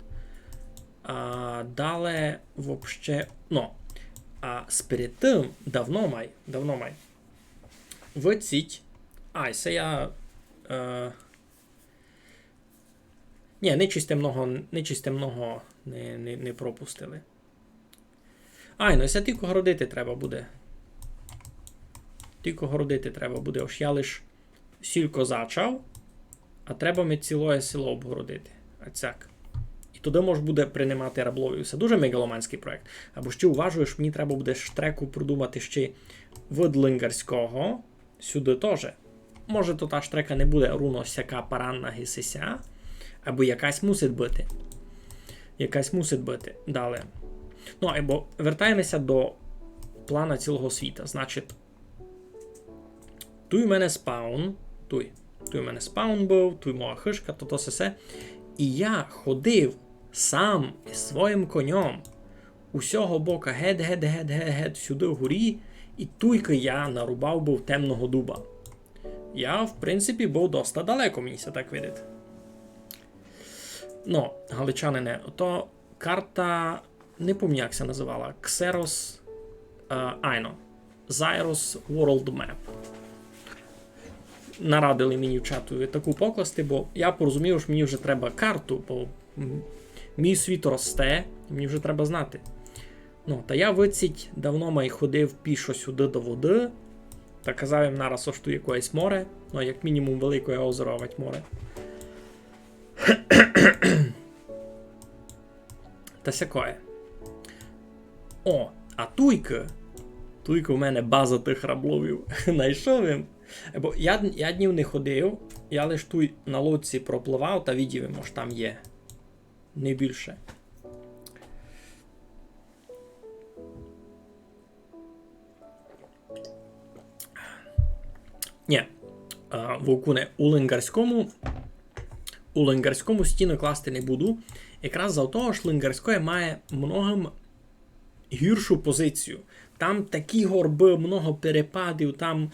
А дале вообще, ну, а сперед тым давно май, давно май. Выдціть. Ай, се я, е, нї, ничись сьте много, ничись сьте много не, не, не пропустили. Ай, ну, се тілько городити треба буде. Тілько городити треба буде, ож я лиш сілько зачав, а треба ми цілоє село обгородити. А цяк. І туды мож буде принимати рабловів. Се дуже меґаломанськый проєкт. Або ще уважу, ож мені треба буде штреку продумати ще від Лингарського сюды тоже. Може, то та штрека не буде руно сяка паранна ги сися, або якась мусить быти. Якась мусить быти. Далі. Ну, або вертаєме ся до плана цілого світа. Значить, туй у мене спаун, туй. Туй у мене спаун быв, туй моя хыжка, то, то сесе. І я ходив сам із своїм коньом усього бока гет, гет, гет, гет, гет сюды горі, і туйкы я нарубав быв темного дуба. Я, в принципі, быв доста далеко, мені ся так видить. Ну, галичанине, то карта, не помню, як ся называла, Xeros, е, айно, Xeros World Map. Нарадили мені в чату таку покласти, бо я порозумів, ож мені вже треба карту, бо, м, мій світ росте, мені вже треба знати. Ну, та я выдціть давно май ходив пішо сюды до воды, та казав їм нараз, ож туй якоєсь море, ну, як мінімум великоє озеро, авадь море. Та сякоє. О, а туйкы. Туйкы у мене база тых рабловів. Найшов им. Бо я, я днів не ходив, я лиш туй на лодці проплывав, та видів им, ож там є. Не більше. Нї, а, Вовкуне, у Лингарському, у Лингарському стіны класти не буду. Якраз за того, ож Лингарськоє має многым гіршу позицію. Там такі горбы, много перепадів, там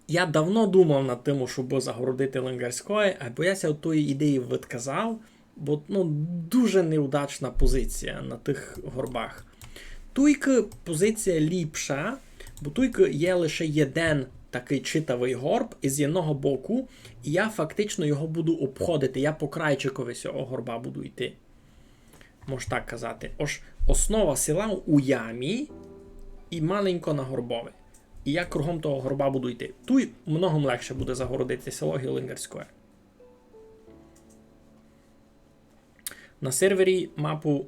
я давно думав над тым, щоб загородити Лингарськоє, або я ся од тої ідеї відказав, бо, ну, дуже неудачна позиція на тых горбах. Туйкы позиція ліпша, бо туйкы є лише єден такый читавый горб із єдного боку, і я фактично його буду обходити, я по крайчикови сього горба буду йти. Мож так казати. Ож основа села у ямі і маленько на горбови. І я кругом того горба буду йти. Туй многом легше буде загородити село ги Лингарськоє. На сервері мапу,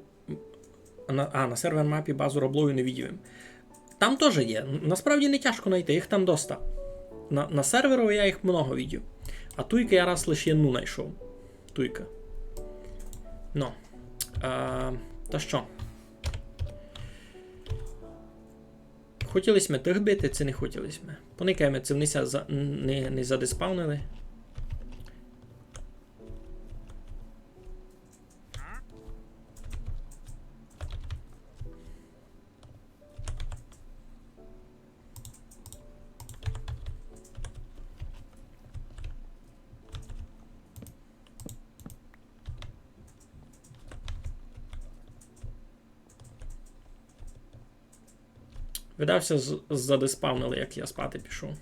на, а, на сервер мапі базу рабловів не видів им. Там тоже є. Насправді не тяжко найти, їх там доста. На, на серверу я їх много видів. А туйка я раз лише єдну найшов. Туйка. Ну. А, та што? Хотіли сьме тых бити, ци не хотіли сьме? Поникаєме, ци они ся за, не, не задеспавнили. Видав ся, з-, задеспавнили, як я спати пішов.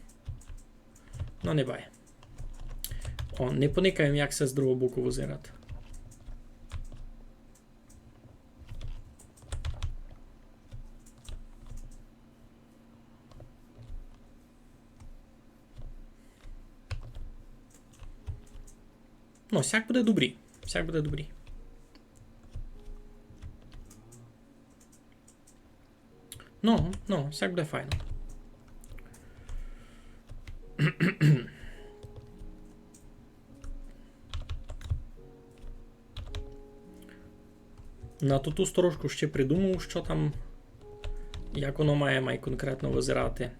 Ну, не бай. О, не поникаєме, як ся з другого боку визирати. Ну, сяк буде добрі. Сяк буде добрі. Ну, ну, сяк буде файно. На ту, ту сторожку ще придумав, што там, як воно має, має конкретно визирати.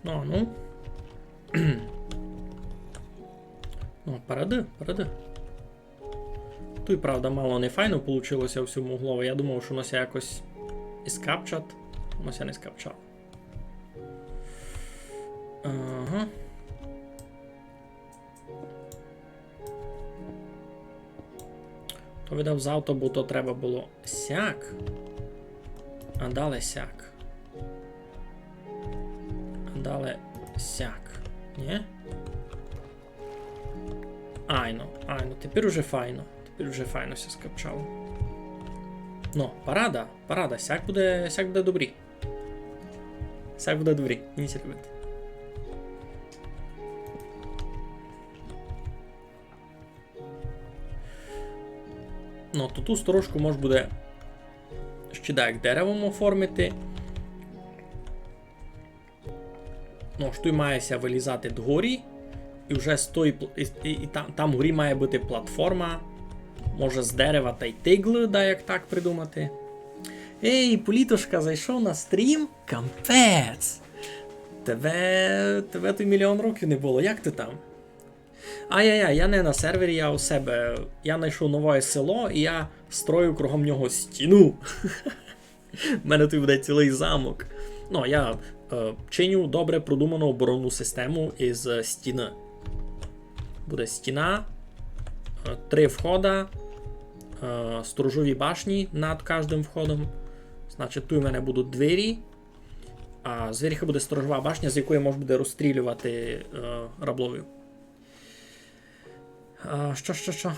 Ну, ну. Ну, парады, парады. Туй, правда, мало не файно получило ся у сьому углови. Я думав, што воно ся якось искапчат. Воно ся не скапчало. Ага. То видав завто, бо то треба было сяк. А дале сяк. А дале сяк. Нї? Айно, айно, тепер уже файно. Тепер уже файно ся скапчало. Но, парада, парада, сяк буде, сяк буде добрі. Сяк буде добрі, ніч робити. Но, то ту сторожку мож буде ще даяк деревом оформити. Но, ож туй має ся вылізати дгорі, і вже з тої пл-, і, і, і там, там горі має быти платформа, може, з дерева тай тиглы, даяк так придумати. Ей, Політушка зайшов на стрім? Кампець! Тебе, тебе туй мільйон років не было, як ты там? Ай-яй-яй, я не на сервері, я у себе. Я найшов новоє село, і я строю кругом нього стіну. У мене туй буде цілый замок. Но, я, е, чиню добре продуману оборонну систему із стіны. Буде стіна, е, три входа, е, сторожові башні над каждым входом. Значить, туй у мене будуть двері, а зверху буде сторожова башня, з якої мож буде розстрілювати, е, рабловів. А, што, што, што?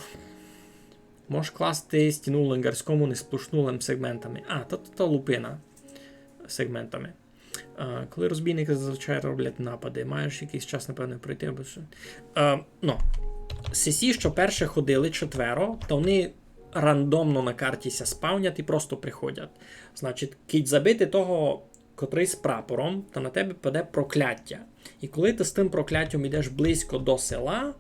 Мож класти стіну у Лингарському не сплошну, лем сегментами. А, то, то, то лупина. Сегментами. А, коли розбійники зазвичай роблять напади, маєш якийсь час, напевно, пройти або що. А, ну, сесі, што перше ходили четверо, то вони рандомно на карті ся спавнять і просто приходять. Значить, кідь забити того, котрый з прапором, то на тебе паде прокляття. І коли ты з тым прокляттям ідеш близько до села,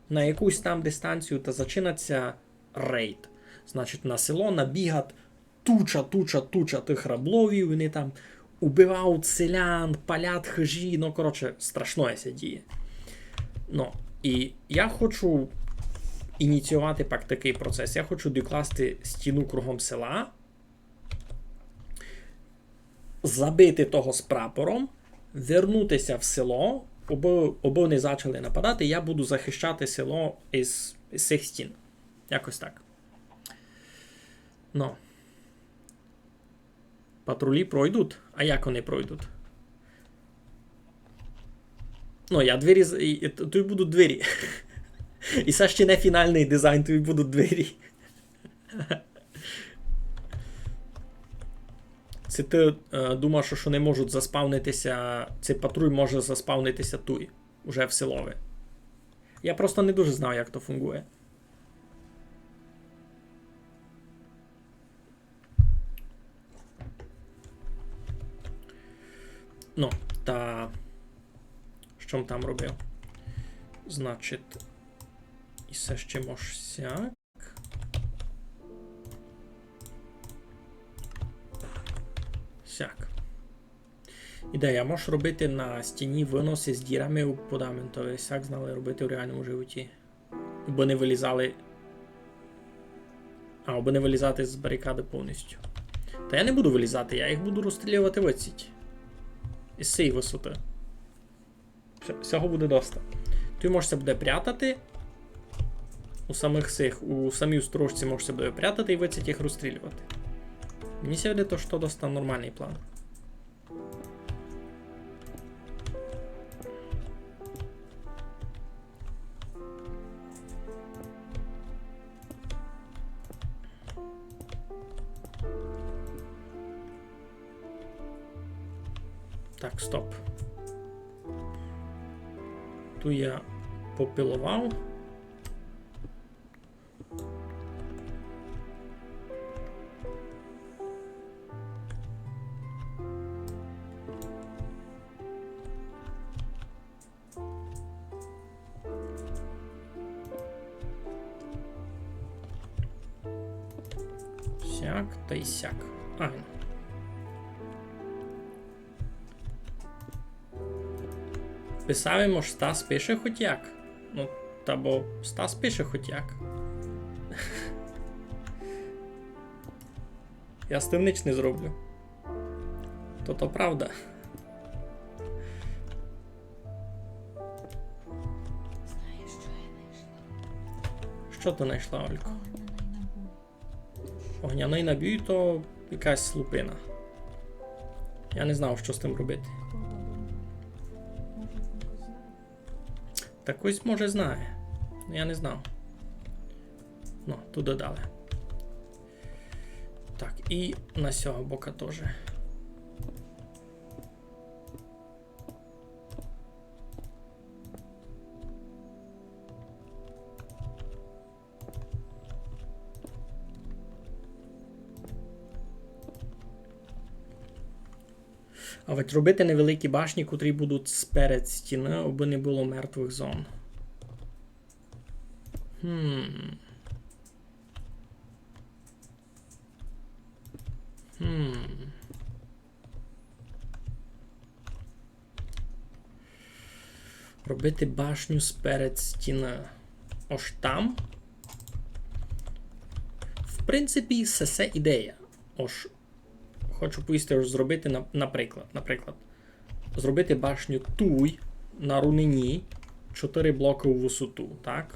на якусь там дистанцію, та зачинать ся рейд. Значить, на село набігать туча, туча, туча тых рабловів, вони там убивають селян, палять хыжі, ну, коротше, страшноє ся діє. Ну, і я хочу ініціювати пак такый процес. Я хочу докласти стіну кругом села, забити того з прапором, вернути ся в село, обы, обы вони зачали нападати, я буду захищати село із, із сих стін. Якось так. Ну. Патрулі пройдуть? А як вони пройдуть? Ну, я двері з-, і, і т-, туй будуть двері. І се ще не фіналный дизайн, туй будуть двері. Ци ты, е, думаш, што не можуть заспавнити ся, ци патруль може заспавнити ся туй, уже в селови? Я просто не дуже знав, як то фунґує. Ну, та што м там робив? Значить, і се ще мож сяк. Сяк. Ідея, мож робити на стіні выноси з дірами у пудаменто. Сяк знали робити у реалному животі. Обы не вылізали. А, обы не вылізати з барикады повністю. Та я не буду вылізати, я їх буду розстрілювати в оціть. Із сеї высоты. Всьо, всього буде доста. Туй мож ся буде прятати. У самых сих, у самій сторожці мож ся буде прятати і в оціть їх розстрілювати. Мені ся видить, што доста нормалный план. Так, стоп. Туй я попиловав. Сяк тай сяк. Ага. Писав им, ож Стас пише хоть як. Ну, та бо Стас пише хоть як. Я з тым нич не зроблю. То, то правда. Знаєш, што я знайшла? Што ты знайшла, Олько? Огняный набій. Огняный набій то якась лупина. Я не знав, што з тым робити. Та хтось, може, знає. Ну, я не знав. Ну, туды далі. Так, і на сього бока тоже. А ведь робити невеликі башні, котрі будуть сперед стіны, абы не было мертвых зон. Хм. Хм. Робити башню сперед стіны. Ож там. В принципі, се, се ідея. Ож хочу повісти, ож зробити, на-, наприклад, наприклад, зробити башню туй на рунинї чотыри блокы у высоту, так?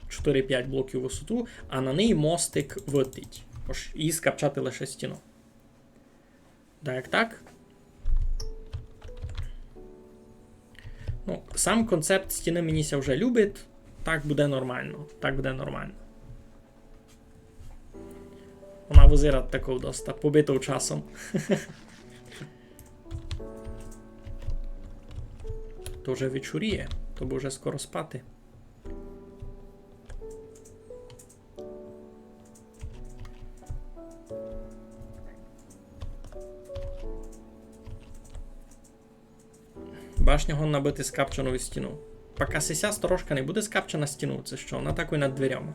Чотыри-пять блоків у высоту, а на неї мостик вытить. Ож її скапчати лише стіну. Да, як так? Ну, сам концепт стіны мені ся вже любить. Так буде нормално. Так буде нормално. Вона вызирать таков доста, побитов часом. То вже вечоріє, то бы вже скоро спати. Башня годна быти скапчанов из стіну. Пак а сися сторожка не буде скапчана стіну, ци што? Она такой над дверями.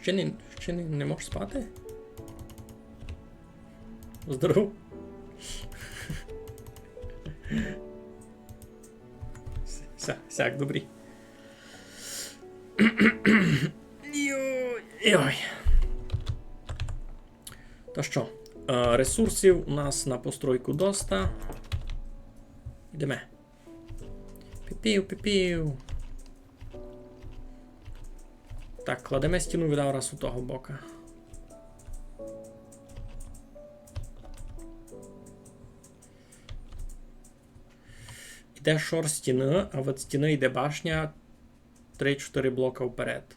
Ще не, ще не, не можеш спати? Здоров. Ся, сяк, добрі. Йой, йой. Та што, е, ресурсів у нас на постройку доста. Йдеме. Піпів, піпів. Так, кладеме стіну відав раз у того бока. Іде шор стіны, а від стіны йде башня три-чотыри блока вперед.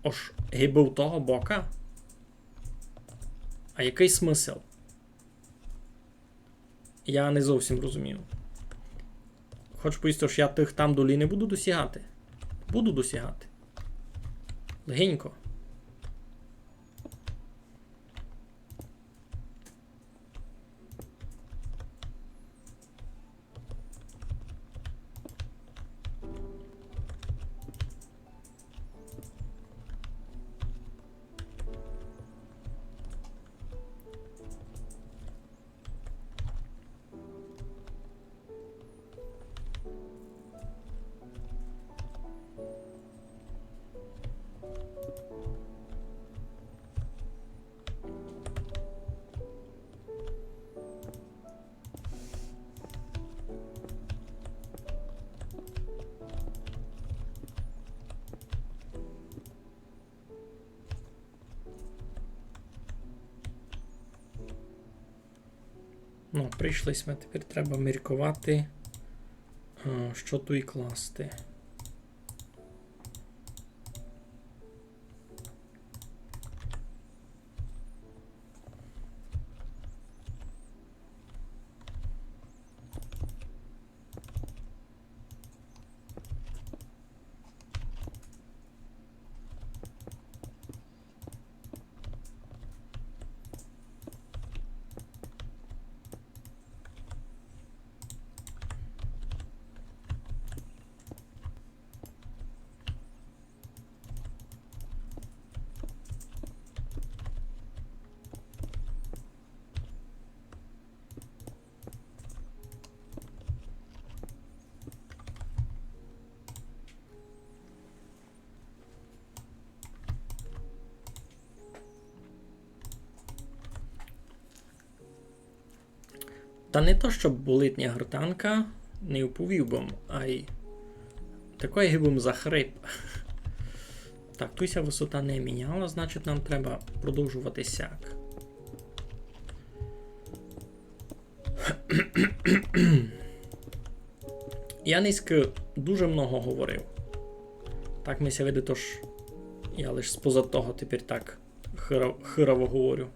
Ож гибы у того бока? А якый смысл? Я не зовсім розумію. Хочу повісти, ож я тых там долі не буду досягати. Буду досягати. Легенько. Ну, прийшли сьме, тепер треба мірковати, е, што туй класти. Та не то, щоб болить ня гортанка, не уповів бым, ай такой гибым захрип. Так, туй ся высота не міняла, значить, нам треба продовжовати сяк. Я нынька дуже много говорив. Так ми ся видить, ож я лиш споза того тепер так хыра-, хыраво говорю.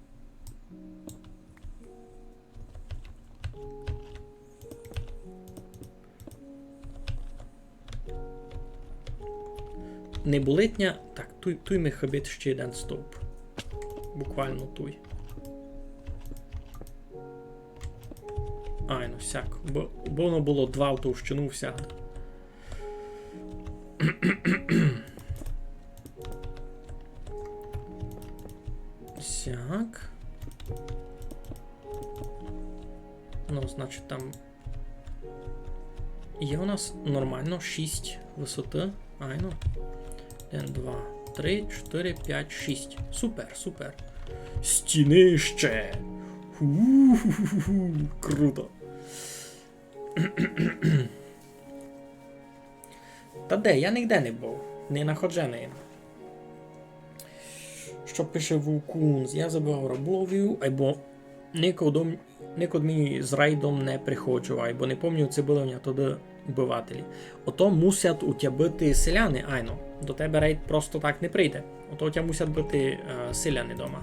Не болить ня. Так, туй, туй ми хыбить ще єден стовп. Буквално туй. Айно, сяк. Бо, бо воно было два в товщину всяк. Сяк. Ну, значить, там є у нас нормално шість высоты. Айно. Один, два, три, чотыри, пять, шість. Супер, супер. Стінище! Ху-ху-ху-ху-ху. Круто. Та де, я нигде не быв, не находженый. Што пише Вукунз? Я забивав рабовів, айбо никод, никод мі з рейдом не приходжив, айбо не помню, ци были у ня тогды бывателі. Ото мусять у тя быти селяни, айно. До тебе рейд просто так не прийде. Ото у тя мусять быти, е, селяни дома.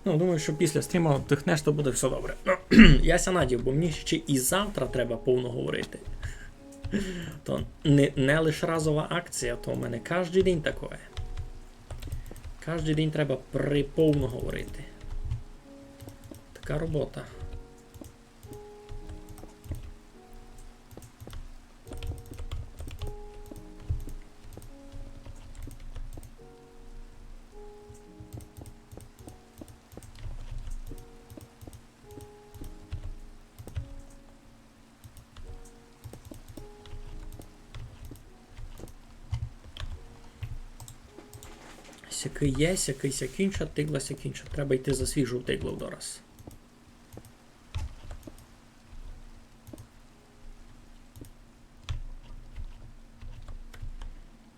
Ну, думаю, што після стріма дыхнеш, то буде всьо добре. Ну, я ся надію, бо мені ще і завтра треба повно говорити. То не, не лише разова акція, то у мене каждый день такоє. Каждый день треба приповно говорити. Така робота. Сякый є, сякый ся кінчать, тигла ся кінчать. Треба йти за свіжу тиглу дораз.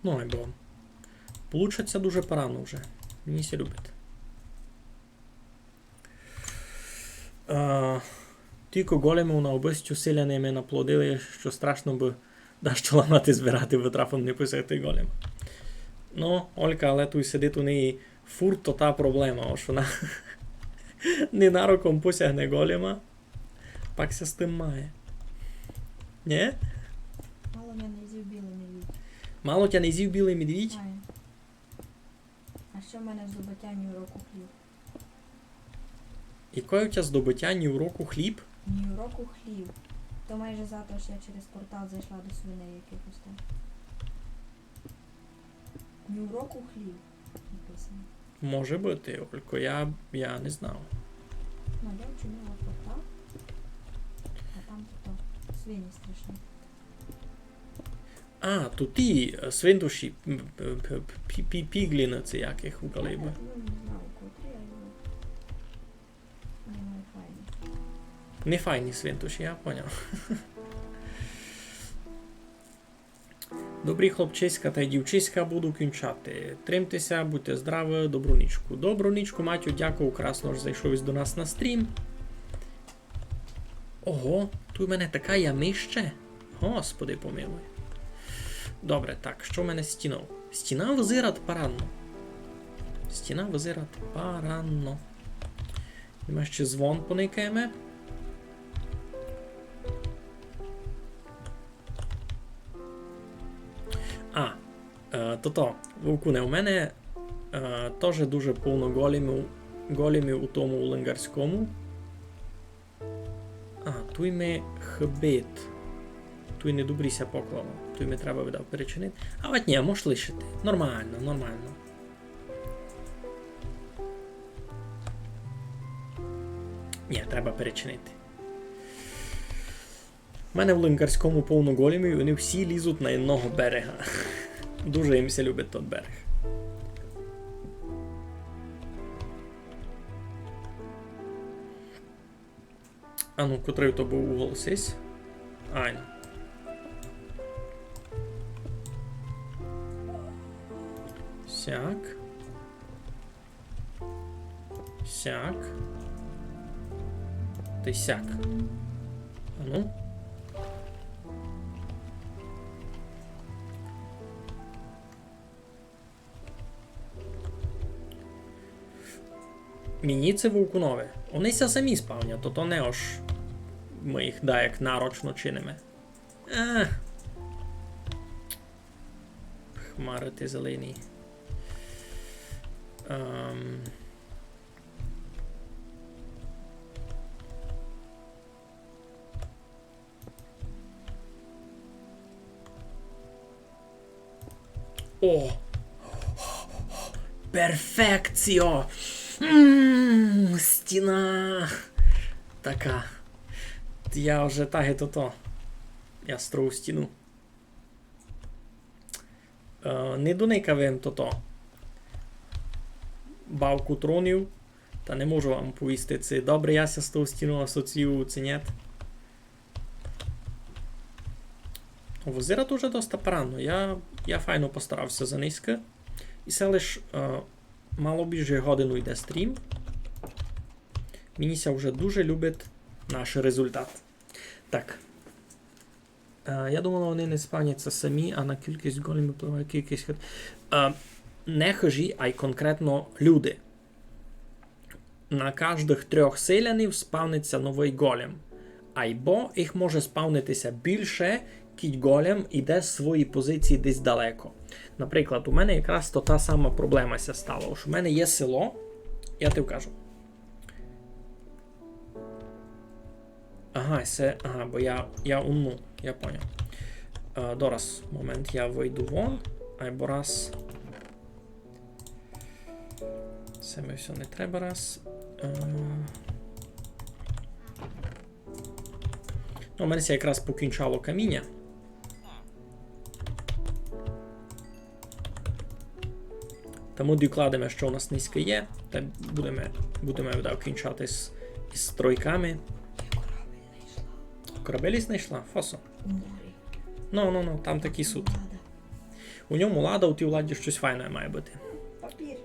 Ну, айбо. Получать ся дуже парадно вже. Мені ся любить. Е, тілько големів на обыстю селяни ми наплодили, што страшно бы дашто ламати, збирати, бо трафом не посягти голема. Ну, Олька, але туй сидить у неї фурт тота проблема, ож вона ненароком посягне голема, пак ся з тым має. Нє? Мало тя не з'їв білый медвідь. Мало тя не з'їв білый медвідь? Має. А ще в мене здобытя ні в року хліб. Якоє у тя здобытя ні в року хліб? Ні в року хліб. То майже за то, што я через портал зайшла до свиней якихось там. Ні в року хліб написано. Може быти, Олько, я, я не знав. Ну, я вчинила портал, а там то свині страшні. А, то ті, е, свинтуші, м, п-, п-, п-, пі-, пі-, пігліны, ци як їх у Галибы. Ну, не знаю, котрі, але вони не файні. Не файні свинтуші, я поняв. Добрі хлопчиська тай дівчиська, буду кінчати. Тримте ся, будьте здраві, добру нічку. Добру нічку, Матю, дякую, красно, ож зайшов ись до нас на стрім. Ого, туй у мене така ямище. Господи помилуй. Добре, так, што в мене з стінов? Стіна визират парадно. Стіна визират парадно. І мы ще звон поникаєме. А, е, тото, Вовкуне, у мене, е, тоже дуже повно големів, големів у тому, у лингарському. А, туй ми хибит. Туй недобрі ся поклало. Туй ми треба, видав, перечинити. А от ні, мож лишити. Нормално, нормално. Ні, треба перечинити. У мене в лингарському повно големів, і вони всі лізуть на одного берега. Дуже їм ся любить тот берег. А ну, котрый то быв угол сись? Ай. Сяк. Сяк. Тай сяк. А ну. Мені це вовкунове. Вони ся самі спавнять, то, то не ож мы їх даяк нарочно чиниме. Е. Хмары ты зелені. Ем. О! Перфекціо! М, стіна! Така. Я вже так і тото. Я строю стіну. Е, не доникав им тото. Бавку тронів. Та не можу вам повісти, ци добре я ся з тою стіною асоціюю, ци нєт. Визират уже доста парадно. Я, я файно постарав ся за нынька. І се лиш, е, мало більше годину йде стрім. Мені ся вже дуже любить наш результат. Так. Е, я думала, вони не спавняться самі, а на кількість големів впливає кількість хит-, е, не хижі, а й конкретно люди. На каждых трьох селянів спавниться новый голем. Айбо їх може спавнити ся більше, кідь голем іде з своєї позиції десь далеко. Наприклад, у мене якраз то та сама проблема ся стала. Ож у мене є село, я тобі кажу. Ага, се, ага, бо я, я умну, я поняв. Е, дораз, момент, я выйду вон, айбо раз. Се ми всьо не треба раз. Е, ну, у мене ся якраз покінчало каміня. Та мы докладеме, што у нас нынька є, та будеме, будеме, да, кінчати з, із стройками. Корабель знайшла? Фосо. Ну, ну, ну, там такі суть. У ньому лада, у тій ладі штось файне має быти. Папір.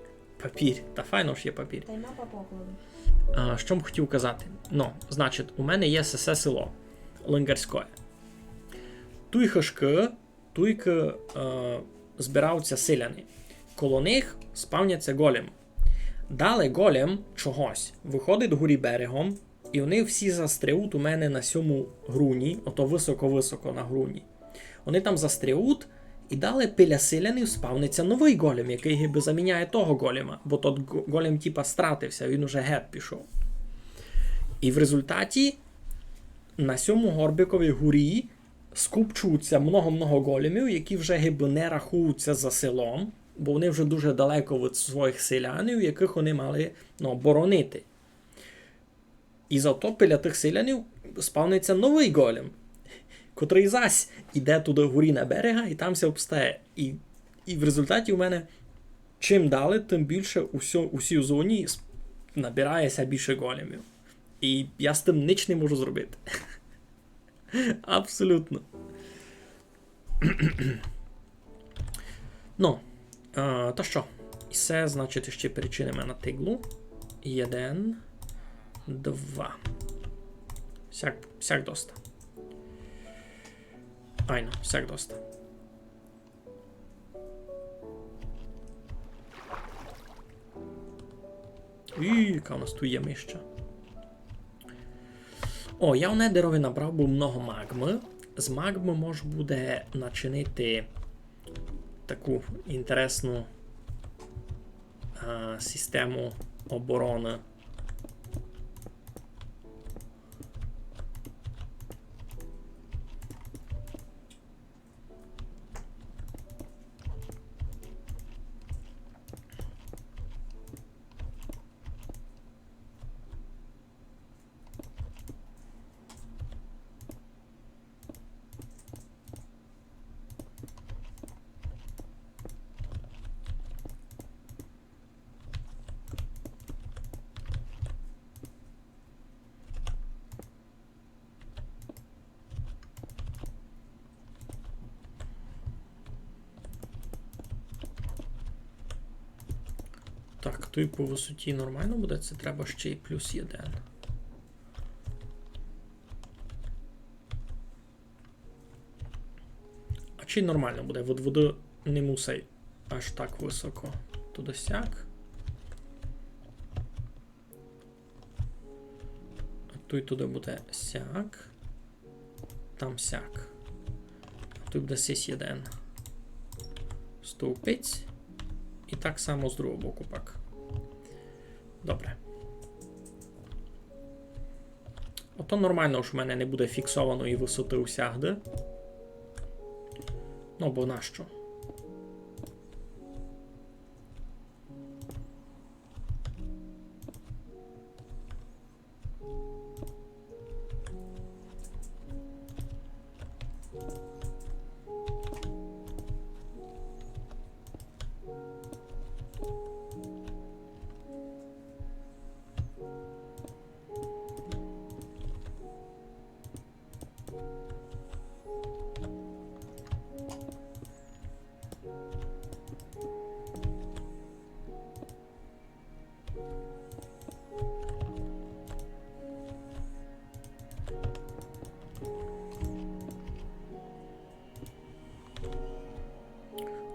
Папір. Та файно ж є папір. Тай мапа покладу. А, што м хотів казати? Ну, значить, у мене є сесе село Лингарськоє. Туй хижкы, туйкы, е, збираються селяни. Коло них спавняться голем. Дале голем чогось выходить горі берегом, і вони всі застряють у мене на сьому груні, ото высоко-высоко на груні. Вони там застряють, і дале біля селянів спавниться новый голем, якый гибы заміняє того голема, бо тот г-, голем, типа, стратився, він уже гет пішов. І в результаті на сьому горбикові горі скупчуються много-много големів, які вже гибы не рахуються за селом, бо вони вже дуже далеко від своїх селянів, якых вони мали, ну, боронити. І зато біля тых селянів спавниться новый голем, котрый зась іде туды горі на берега і там ся обстає. І, і в результаті у мене чим далі, тым більше у сьо-, у сій зоні с-, набирає ся більше големів. І я з тым нич не можу зробити. Абсолютно. Ну, е, та што? І се, значить, ще перечиниме на тиглу. Єден, два. Сяк, сяк доста. Айно, сяк доста. І, яка у нас туй є мища. О, я у Недерови набрав быв много маґмы. З маґмы мож буде начинити таку інтересну, а, систему обороны. Так, туй по высоті нормално буде, ци треба ще й плюс єден. А чи нормално буде? Од воды не мусай аж так высоко. Туды сяк. А туй туды буде сяк. Там сяк. А туй буде сись єден стовпець. І так само з другого боку пак. Добре. Ото нормално, што в мене не буде фіксованої высоты усягды. Ну, бо нащо?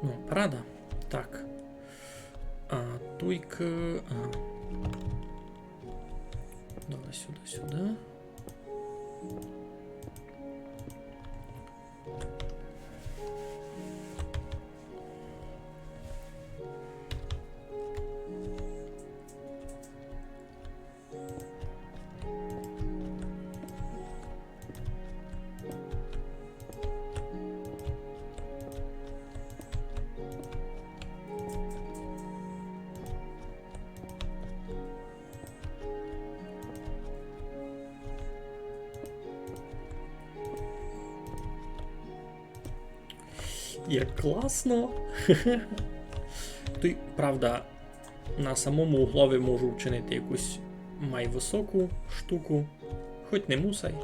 Ну, парада. Так. А туйка, ага. Добре, сюды, сюды. Як класно! Туй, правда, на самому углови можу вчинити якусь май высоку штуку, хоть не мусай.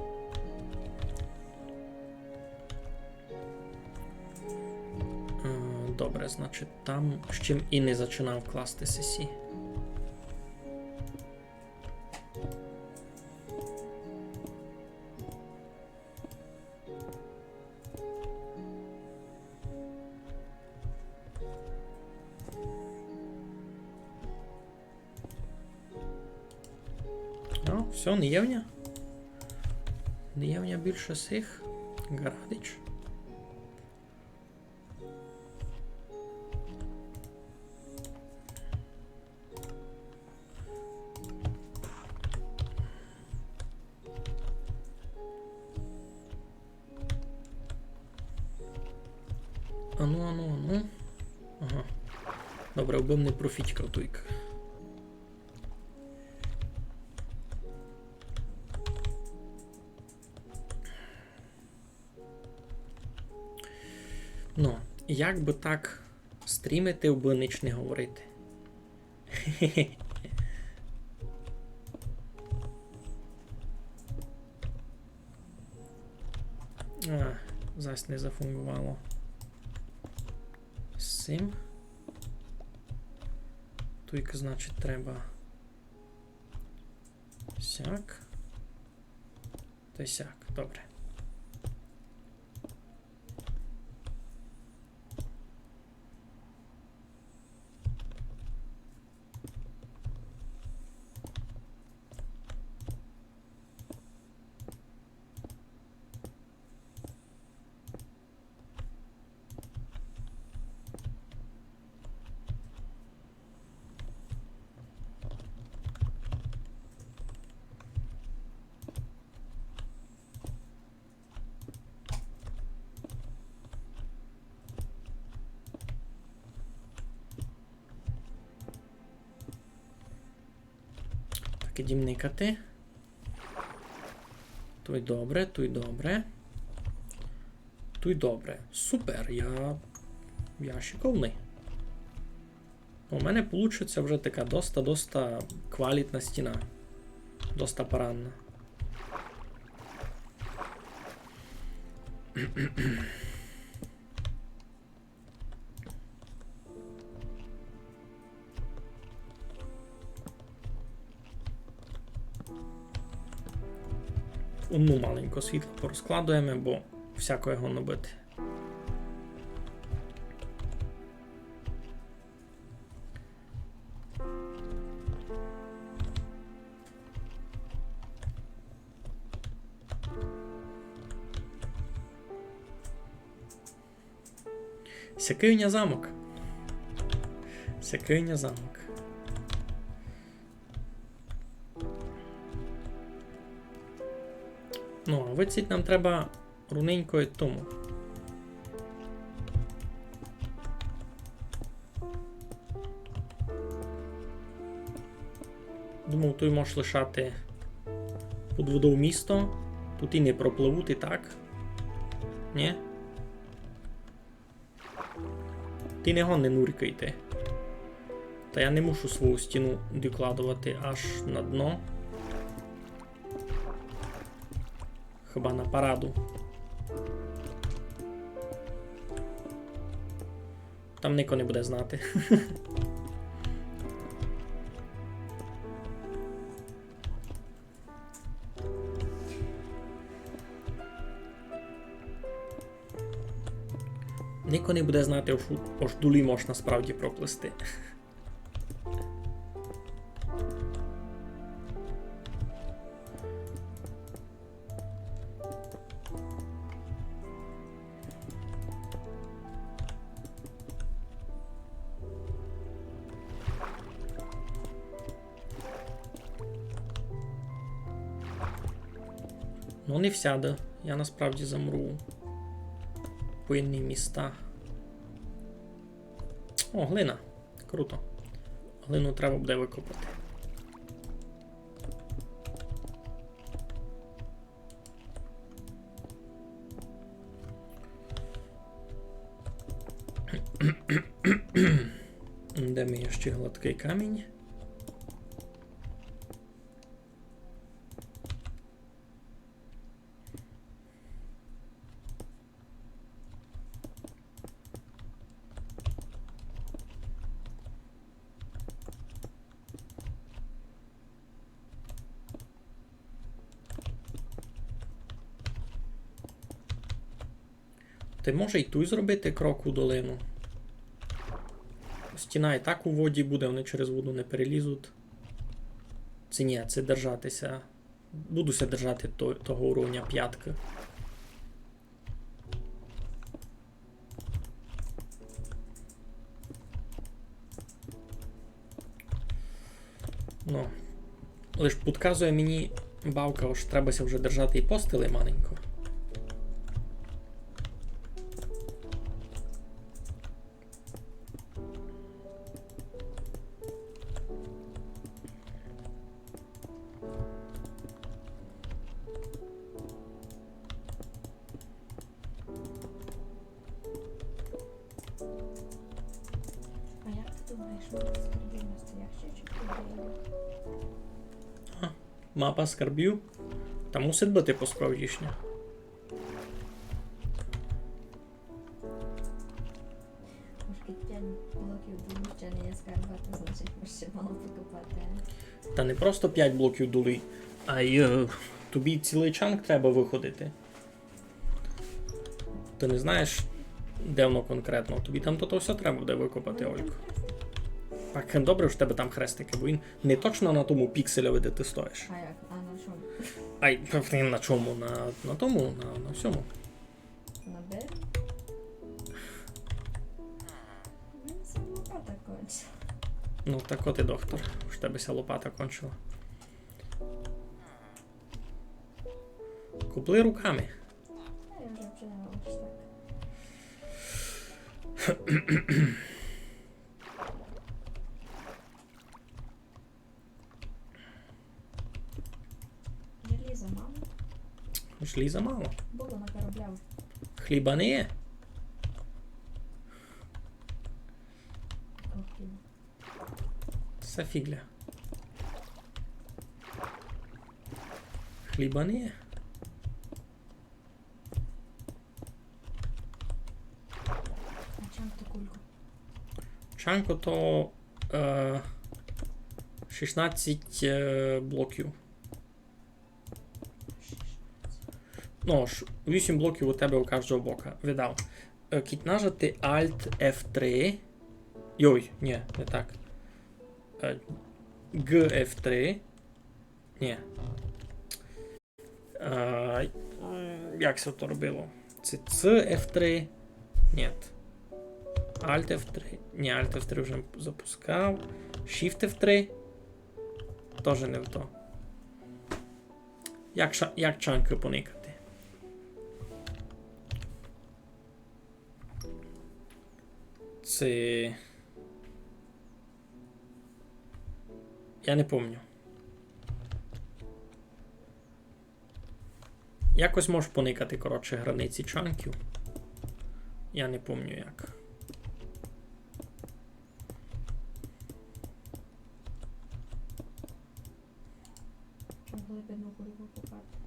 Е, добре, значить, там з чим і не зачинав класти сесі. Ну, всьо, не є в ня. Не є в ня більше сих. Ґарадич. Ану, ану, ану. Ага. Добре, убым не профітькав туйка. Ну, як бы так стрімити, бы нич не говорити. А, зась не зафунґовало. З сим. Туйка, значить, треба сяк. То сяк, добре. Так, ідім никати. Туй добре, туй добре. Туй добре. Супер, я, я шиковный. У мене получиться вже така доста, доста квалітна стіна. Доста парадна. Одну маленько світла порозкладуєме, бо всяко його набити. Сякый у ня замок. Сякый у ня замок. Ну, а выдцить нам треба руненько й тому. Думав, туй можеш лишати під водов місто. Туй і не пропливуть, і так. Нї? Ти не годен нуркати. Та я не мушу свою стіну докладовати аж на дно. Хіба на параду. Там нико не буде знати. Нико не буде знати, ож, ож долі мож насправді проплисти. Ну, не всяды. Я насправді замру по єдні міста. О, глина. Круто. Глину треба буде викопати. Де ми є ще гладкый камінь? Та може й туй зробити крок у долину. Стіна і так у воді буде, вони через воду не перелізуть. Ци нї, ци держати ся. Буду ся держати то-, того уровня пяткы. Ну. Лиш підказує мені бавка, ож треба ся вже держати і постели маленько. А як ты думаєш, ми з Карбів настоящі чи подіяли? А, мапа скарбів? Та мусить быти по-справдішньому. Ож кидь пять блоків долу ще не є скарба, то значить, ми ще мало покопати. Та не просто пять блоків долу, а й, е, Тобі цілый чанк треба выходити. Ты не знаєш, де воно конкретно. Тобі там то всьо треба буде выкопати, Олько. Так, добре, што в тебе там хрестики, бо він не точно на тому піксельови, де ты стоїш. А як? А на чому? Ай, блін, на чому? На, на тому, на, на всьому. На Б? У мене ся лопата кончила. Ну, так от і доктор, ож в тебе ся лопата кончила. Копли руками. Та я вже починала ось так. Желіза мало? Желіза мало. Было на кораблях. Хліба не є? Якого хліба? Се фіґля. Хліба не є. А чанк то кулько? Чанк то, е, шістнадцять, е, блоків. Ну, ш-, вісім блоків у тебе у каждого бока. Видав. Е, кідь нажати Alt F три. Йой, ні, не так. Е, G F три. Ні. Е, м, як се то робило? Се C F три? Ні. Alt F три. Ні, Alt F три вже запускав. Shift F три. Тоже не в то. Як ша-, як чанкы поникати? Се... Я не помню. Якось можеш поникати, коротше, границі чанків. Я не помню як. Чому глибину кульку копати?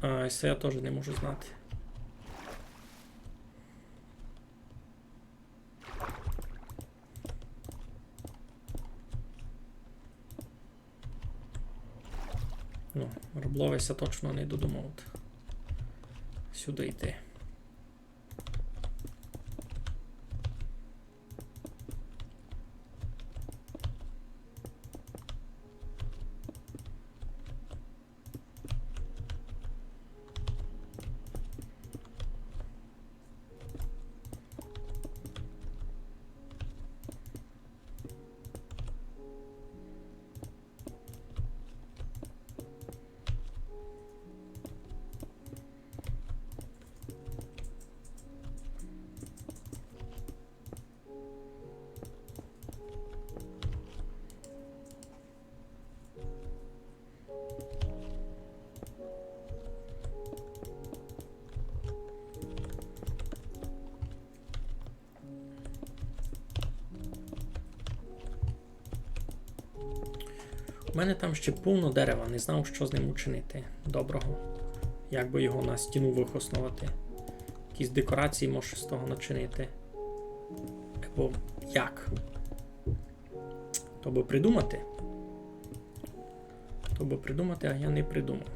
А, се я тоже не можу знати. Ну, Робловеся точно не додумав сюды йти. У мене там ще повно дерева, не знав, што з ним учинити доброго. Як бы його на стіну выхосновати. Якісь декорації можу з того начинити. Або як? То бы придумати. То бы придумати, а я не придумав.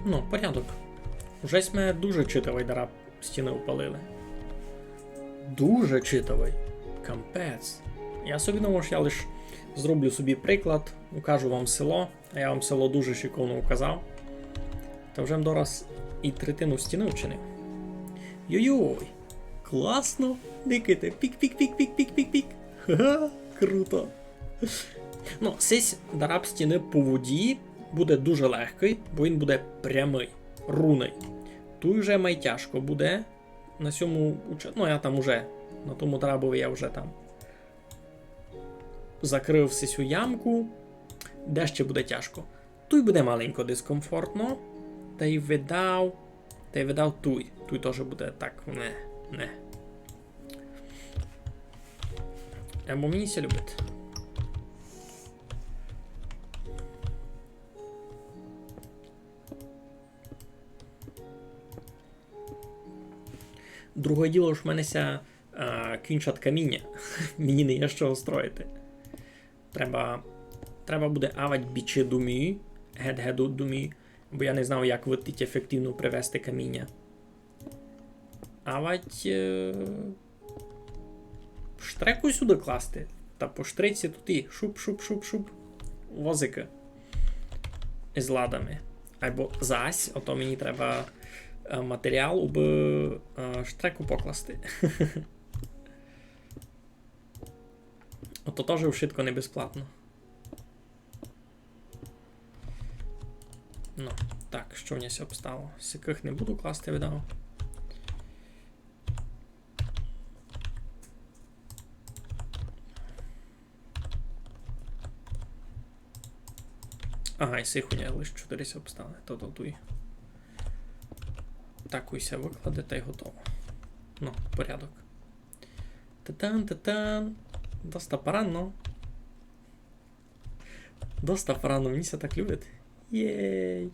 Ну, порядок. Уже сьме дуже читавый дараб стіны упалили. Дуже читавый. Капець. Я собі думав, што я лиш зроблю собі приклад, укажу вам село, а я вам село дуже шиковно указав. Та вже м дораз і третину стіны вчинив. Йой-йой, Класно. Никайте. Пік, пік, пік, пік, пік, пік, пік. Ха-ха, круто. Ну, сись дараб стіны по воді буде дуже легкый, бо він буде прямый, рунный. Туй уже май тяжко буде. На сьому уча-, ну, я там уже, на тому дарабови я вже там закрыв сисю ямку. Де ще буде тяжко? Туй буде маленько дискомфортно. Тай видав, тай видав туй. Туй тоже буде так, не, не. Або мені ся любить. Друге діло, ож в мене ся, а, кінчать каміня. Мені не є з чого строїти. Треба, треба буде авать бічы домі, гет-гет домі, бо я не знав, як выдтіть ефективно привезти каміня. Авать, е, штреку сюды класти. Та по штреці туй шуп, шуп, шуп, шуп. Возикы. Із ладами. Айбо зась, ото мені треба, е, матеріал, убы, е, штреку покласти. Ото тоже вшытко не безплатно. Ну, так, што в ня ся обстало? Сякых не буду класти, видав. Ага, і сих у ня лиш чотыри ся обстали. То, то туй. Так, усе выкладе тай готово. Ну, порядок. Та-тан, та-тан. Доста парадно. Доста парадно, мені ся так любить. Єй.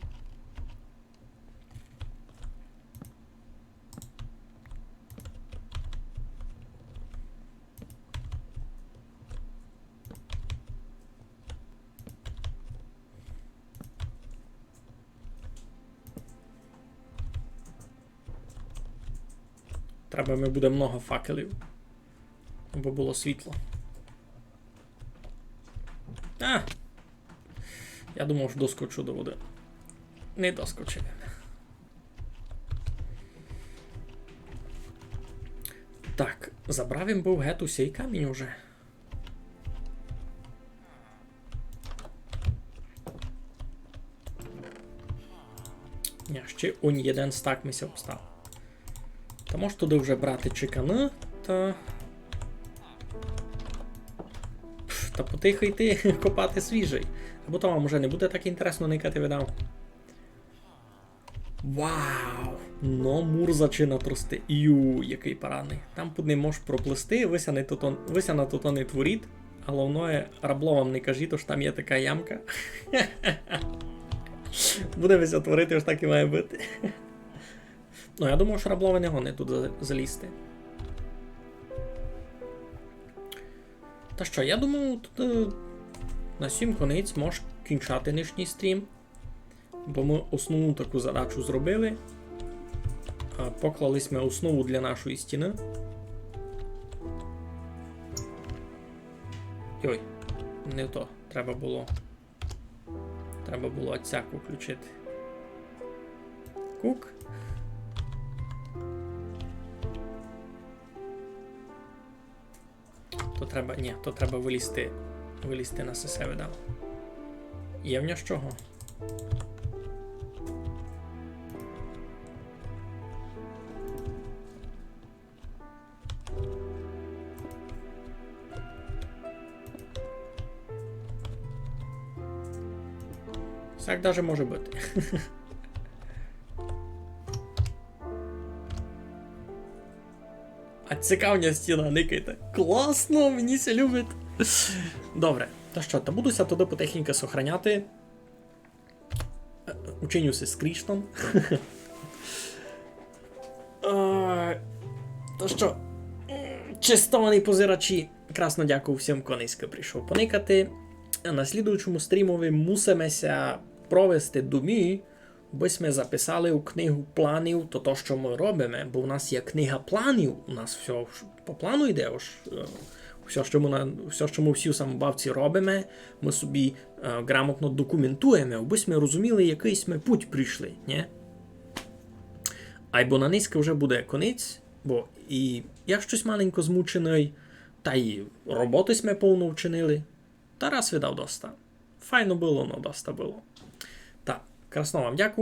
Треба ми буде много факелів, абы было світло. А! Я думав, што доскочу до воды. Не доскочив. Так, забрав им быв гет усей камінь уже. Ня, ще онь єден стак ми ся обстав. Та мож туды вже брати чеканы, та... Пф, та потихы йти копати свіжый. Або то вам уже не буде так інтересно никати, видав. Вау! Но, мур зачинать рости. Ю, якый парадный. Там під ним мож проплисти, вы ся не тото-, вы ся на тото не творіть. Головне, рабловам не кажіть, ож там є така ямка. Буде вы ся творити, ож так і має быти. Ну, я думав, што рабловы не гонять туды за-, залізти. Та што, я думав, туды на сім конець мож кінчати нынішній стрім. Бо мы основну таку задачу зробили. А, поклали сьме основу для нашої стіны. Йой, не то. Треба было, треба было отсяк включити. Кук. То треба, ні, то треба вылізти, вылізти на сесе, видав. Є в нього з чого? Так даже може быти. А цікава стіна, никайте. Класно, мені ся любить. Добре, та што, та буду ся туды потихеньку сохраняти. Е, учиню ся скріншотом. Е, та што, честовані позирачі, красно дякую всім, хто нынька прийшов поникати. На слідуючому стрімови мусиме ся провести домі, бы сьме записали у книгу планів то, то, што мы робиме, бо в нас є книга планів, у нас всьо ш-, по плану йде, ож, е, всьо, што мы на, всьо, што мы всі у самобавці робиме, мы собі, е, грамотно документуєме, абы сьме розуміли, якый сьме путь прийшли, нє? Айбо на нынька вже буде конець, Бо і я штось маленько змученый, та й роботы сьме повно вчинили. Та раз видав доста. Файно было, но доста было. Та, красно вам дякую.